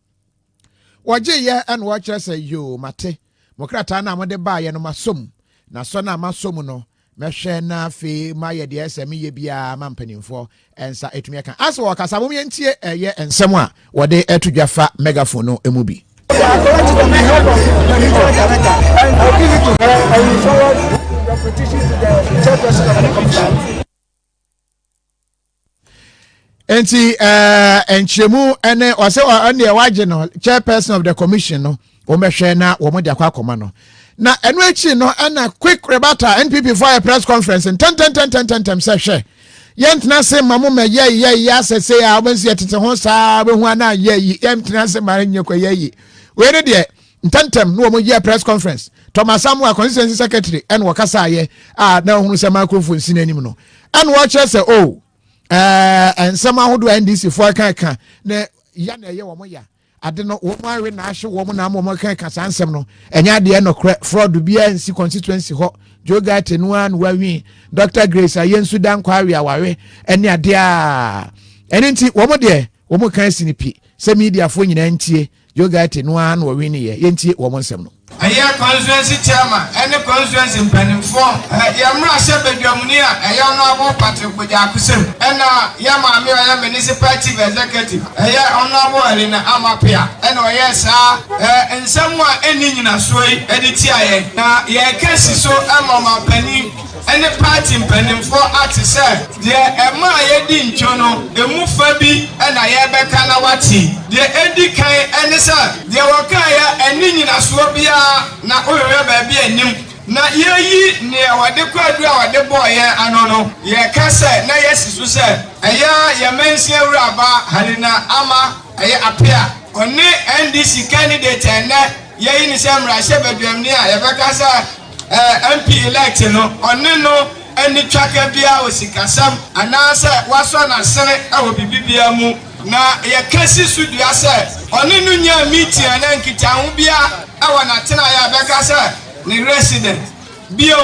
Wɔgye yɛ ɛna wɔkyerɛ sɛ, "Yoo, mate mo krataa no a mode baayɛ no, masom na sɔ no a masom no, mɛhwɛ na afei mayɛ deɛ ɛsɛ meyɛ biara ma mpanimfoɔ nsa ɛtumi ɛka." Asɛ wɔkasa mom yɛntie ɛyɛ nsɛm a wɔde ɛto dwa fa megaphone no mu bi. I collect it on behalf of the regional director and I'll give it to her and we forward your petition to the chairperson of the commission. Nti nkyerɛmu ɛne ɔsɛ ɔne wagye no, chairperson of the commission no, wɔn bɛhwɛ na wɔn de akɔ akɔma no. Na ɛno akyi no ɛna quick rebuttal, NPP fo ayɛ press conference ntɛntɛntɛntɛntɛm sɛ, hwɛ, yɛntena ase ma mo ma yɛ yɛ yɛ asɛsɛ a wɔbɛnsi yɛtete ho saa bɛhu ana yɛ yi, yɛntena ase ma nyɛ kɔ yɛ yi. Wei ne deɛ ntɛntɛm na wɔn yɛ press conference. Thomas Samuel, constituency secretary, ɛna wɔkasa ayɛ a na ohunu sɛ microphone si n'anim no, ɛna wɔkyerɛ sɛ o nsɛm ahodoɔ a NDC foɔ ka na ya na ɛyɛ wɔn ya ade no, wɔn awe na ahye wɔn na ama wɔn ka ka saa nsɛm no ɛnyɛ adeɛ nɔkorɛ. Fraud biara nsi constituency hɔ. Joe Ghartey no ara na wawin, Dr Grace Ayensu Dankwa awe awawe ɛne adeɛ a ɛne nti wɔn deɛ wɔn kan si ne pi sɛ mediafoɔ nyinaa ntie, Joe Ghartey no ara na wɔwin yɛ. Yɛntie wɔn nsɛm no. Ɛyɛ constituency chairman ɛne constituency mpanimfoɔ, yɛn mmarahyɛ badwamuni a ɛyɛ Honourable Patrick Bogyaakosɛm, ɛna yɛ maame a ɔyɛ municipal chief executive, ɛyɛ Honourable Helena Amapea, ɛna ɔyɛ saa nsɛm a ɛnni nyinasoɔ yi ɛde tia yɛn. Na yɛreka si so ɛma ɔmampanin ɛne party mpanimfoɔ ate sɛ deɛ ɛma a yɛdi ntwo no emu fa bi ɛna yɛbɛka na wate. Deɛ ɛdi kan ɛne sɛ deɛ wɔkaeɛ ɛne nyinasoɔ biara na wohwehwɛ baabi anim na yɛyi nea wɔde kɔ adu a wɔde bɔɔ yɛn ano no. Yɛka sɛ na yɛsi so sɛ ɛyɛ yɛn mansin awuraba Helena Ama ɛyɛ Apea, ɔne NDC candidate ɛnɛ yɛyi ne sɛ mmarahyɛ badwamni a yɛbɛka sɛ MP elect no, ɔne no ani twaka biara wɔ sikasɛm anaasɛ wasɔ n'asene wɔ biribi biara mu. Na yɛka si so dua sɛ ɔne no nyaa meeting anaa nkitaho biara wɔ n'atenaeɛ a bɛka sɛ ne resident bio.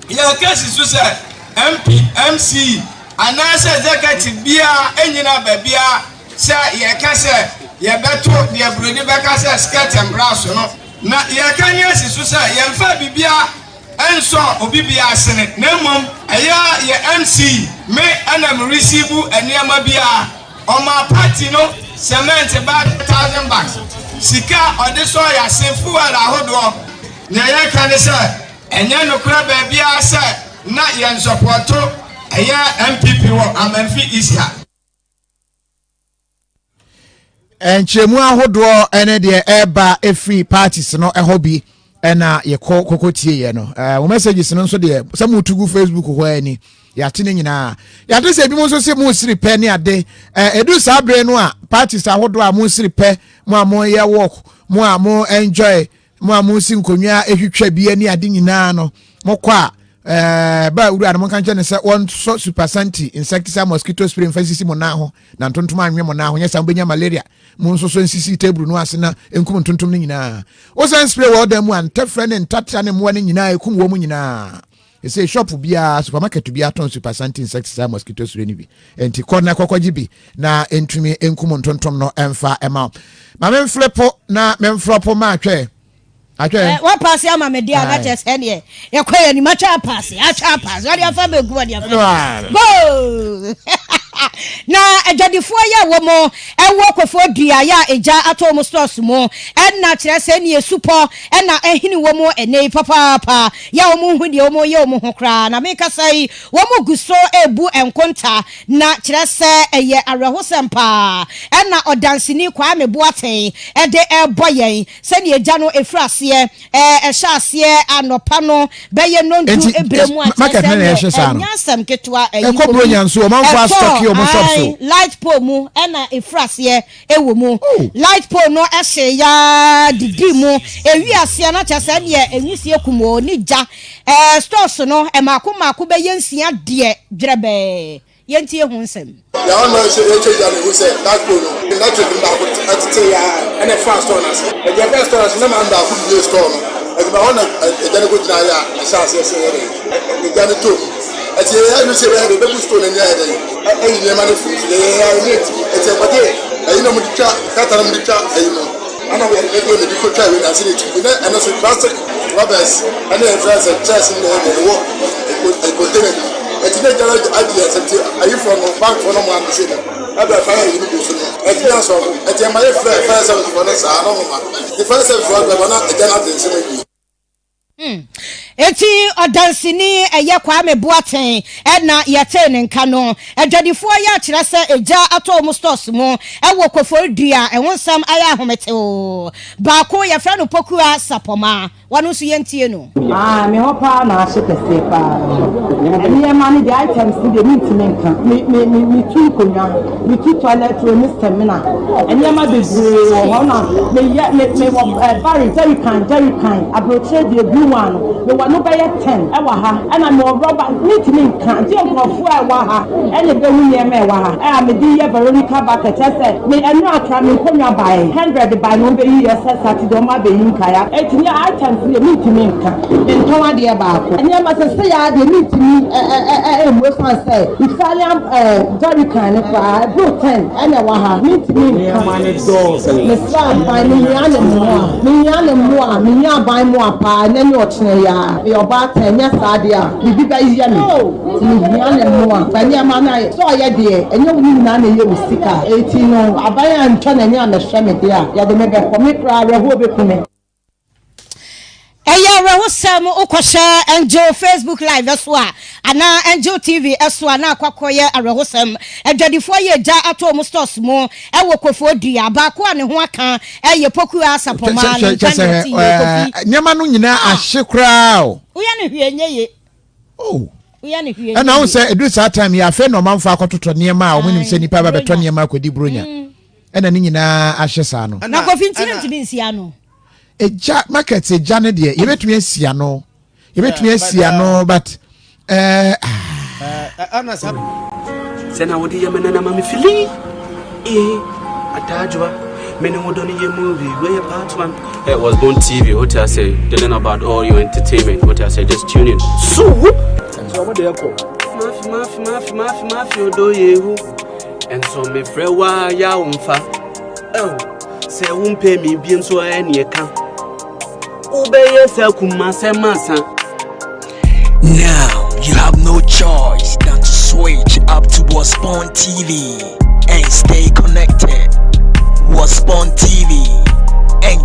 Yɛka si so sɛ MP, MC anaasɛ executive biara nyina baabiara sɛ yɛka sɛ yɛbɛto deɛ buroni bɛka sɛ skirt and blouse no. Na yɛka ne asi so sɛ yɛmfa biribiara ɛnsɔ obi biara sene, na mmom ɛyɛ yɛ MC me ɛna me receive nneɛma biara. Ɔma party no cement bag 1,000 bags, sika ɔde sɔ yɛase, fuel ahodoɔ. Nea yɛka ne sɛ ɛnyɛ nokorɛ baabiara sɛ na yɛn support ɛyɛ NPP wɔ Amanfi East ha. Nkyerɛmu ahodoɔ ne deɛ ɛreba ɛfiri parties no ɛhɔ bi ɛna yɛkɔ kɔkɔ tie yɛ no. Mo messages no nso deɛ sɛ motu gu Facebook hɔ ani, yɛate ne nyinaa. Yɛate sɛ ebinom nso sɛ mo siri pɛ ne ade. Ɛdu saa bere no a parties ahodoɔ a mo siri pɛ, mo a moyɛ work, mo a mo enjoy, mo a mo si nkonnwa ehwitwa bi ne ade nyinaa no, mokɔ a ba wura no, monka nkyɛn ne sɛ wɔnsɔ Super Santi insecticide mosquito spray mfa nsisi mo nan ho na ntontom anwe mo nan ho. Nyɛ saa mobɛnya malaria. Mo nso so nsisi table no ase na nkum ntontom no nyinaa. Wosan spray wɔ ɔdan mu a, ntɛfrɛ ne ntatea ne mmoa no nyinaa ekum wɔ mu nyinaa. Ɛsɛ shop biara, supermarket biara tɔn Super Santi insecticide mosquito spray no bi, nti kɔ na kɔkɔgye bi na ntumi nkum ntontom no ɛmfa ɛma wo. Ma memflepo na memflɔpo ma atwɛ. Atwɛn. Eh, wapaase ama me deɛ a na kyerɛ sɛ neɛ yɛkɔ yɛ anim atwa apaase atwa apaase ɔde afa bɛgu ɔde afa go na adwadifoɔ yɛ wɔ mo ɛwɔ kɔfoɔ dua yɛ a egya atɔ wɔn stores mu ɛna kyerɛ sɛ neɛ supɔ ɛna ɛhene wɔ mo ɛnɛ yi papaapa yɛ wɔn ho deɛ wɔn yɛ wɔn ho koraa na mekasa yi wɔn gu so ebu nkonta na kyerɛ sɛ ɛyɛ awerɛhosɛm paa ɛna ɔdanseni Kwame Boateng ɛde ɛbɔ yɛn Sɛdeɛ gya no firi aseɛ, ɛhyɛ aseɛ anɔpa no bɛyɛ nnɔndu berɛ mu a, kyerɛ sɛ ɛneɛ ɛnyɛ asɛm ketewa. Ɛyi Ɛkɔ Buronya nso, ɔmanfoɔ asitɔke wɔn shop so. Light pole mu ɛna ɛfiri aseɛ ɛwɔ mu. Light pole no ɛhyee yaa didi mu. Ɛwi aseɛ no kyerɛ sɛ ɛneɛ nwisie kum o ne gya. Stores no mmaako mmaako bɛyɛ nsia deɛ dwerɛbɛɛ. Yɛntie ho nsɛm. Deɛ ɔno nso yɛtwa gya no hu sɛ that pole no electric no baako tetee a ɛna ɛfaa store no ase. Ɛti ɛfaa store no ase na maame baako bue store no ɛti ma hɔ na egya no kɔgyina yɛ a ɛhyɛ aseɛ sɛ ɛyɛ dɛn egya no tɔ mu. Ɛti yɛyɛ adwene sɛ yɛbɛyɛ dɛn yɛbɛbu store no ani ayɛ dɛn ayi nneɛma no afiri mu nso yɛyɛ a ɛnyɛ ɛtumi. Ɛti ɛkɔgye ɛyi na wɔde twa kata na wɔde twa ɛyi no ɛna wɔde ɛde wɔde kɔtwa wei no ase na ɛtumi na ɛno nso plastic rubbers ɛne ɛfrɛ sɛ chairs no na ɛyɛ dɛn ɛwɔ container no mu. Ɛti na gya no adi asɛm ti ayifoɔ no bankfoɔ no ɔmo ase no ɛbɛ fire ayi no gu so no ɛtumi asɔ ɔmo ɛti ɛma yɛ frɛ fire service foɔ no saa na ɔmo ma ti fire service foɔ bɛba na ɛgya no ate nsɛm awie. Hmm. Eti ɔdanseni ɛyɛ Kwame Boateng ɛna yɛtee ne nka no. Adwadifoɔ yɛ akyerɛ sɛ egya atɔ wɔn stores mu ɛwɔ Koforidua. Ɛho nsɛm ayɛ ahometew. Baako yɛfrɛ no Pokua Sapɔma. Wɔno nso yɛntie no. Aah me hɔ paa na ahye kɛseɛ paa. Nneɛma no deɛ items no deɛ mentumi nka. Me me me metu nkonnwa, metu toilet roll ne samina. Nneɛma bebree wɔ hɔ na meyɛ me mewɔ ɛɛ barry jerrycan jerrycan aburokyire deɛ blue one no mewɔ no bɛyɛ ten ɛwɔ ha ɛna mewɔ rɔba mentumi nka gye nkurɔfoɔ a ɛwɔ ha ɛna ɛbɛhu nneɛma a ɛwɔ ha a mede yɛ Veronica bucket kyerɛ sɛ me ɛno akra me nkonnwa bae hundred bae na wɔbɛyi yɛ sɛ Saturday wɔn abɛyi nkaeɛ eti ne items deɛ mentumi nka mentɔn adeɛ baako nneɛma sɛ sɛ yɛ adeɛ mentumi ɛ ɛ ɛ ɛmu esan sɛ Italian ɛ jerrycan ne koraa ɛboro ten ɛna ɛwɔ ha mentumi nka mesrɛ aban mehia ne mmoa mehia ne mmoa mehia aban mmoa paa ɛnɛ ne ɔkyena yi ara meyɛ ɔbaatan nyɛ saa deɛ a biribi bɛyɛ me. Nti mehia ne mmoa. Fa nneɛma no ayɛ sɛ ɔyɛ deɛ, ɛnyɛ wo ne nyinaa na ɛyɛ wo sika. Enti no, aban antwa n'ani ammɛhwɛ me deɛ a, yɛde me bɛkɔ. Me koraa, awerɛhoɔ bɛku me. Ɛyɛ awerɛhosɛm wokɔhwɛ Angel Facebook live so a anaa Angel TV so a na akɔ akɔyɛ awerɛhosɛm. Adwadifoɔ yɛ gya ato wɔn stores mu wɔ Kofoɔ Dua. Baako a ne ho aka yɛ Pokuaa Sapɔmaa ne nka ne ɔte yie Kofi. Nneɛma no nyinaa ahye koraa o. Woyɛ no hwee nyɛ ye. Oh. Woyɛ no hwee Ɛna wo sɛ ɛduru saa time yi afei na ɔmanfoɔ akɔtotɔ nneɛma a wɔn nim sɛ nipa ba bɛtɔ nneɛma akɔdi buronya. Mm. Ɛna ne nyinaa ahyɛ saa no. Na Kofi nti ntumi nsi ano. Egya market egya ne deɛ yɛbɛtumi asi ano yɛbɛtumi asi ano um, but ɛɛ. Eh, ah. Sɛ na wode yɛ me nana ma me fili eh atadwoa me ne wo dɔ no yɛ movie wei yɛ part one. It was Bone TV, what I say, they learn about all your entertainment, what I say, just tune in. So, Mafi, mafi, mafi, mafi, mafi, odo yehu. And so me frɛ wa ya womfa. Oh, sɛ wompɛ me biem so ɛne ɛka. Wobɛyɛ sɛ kuma sɛ masa. Now you have no choice than to switch up to Waspon TV and stay connected. Waspon TV.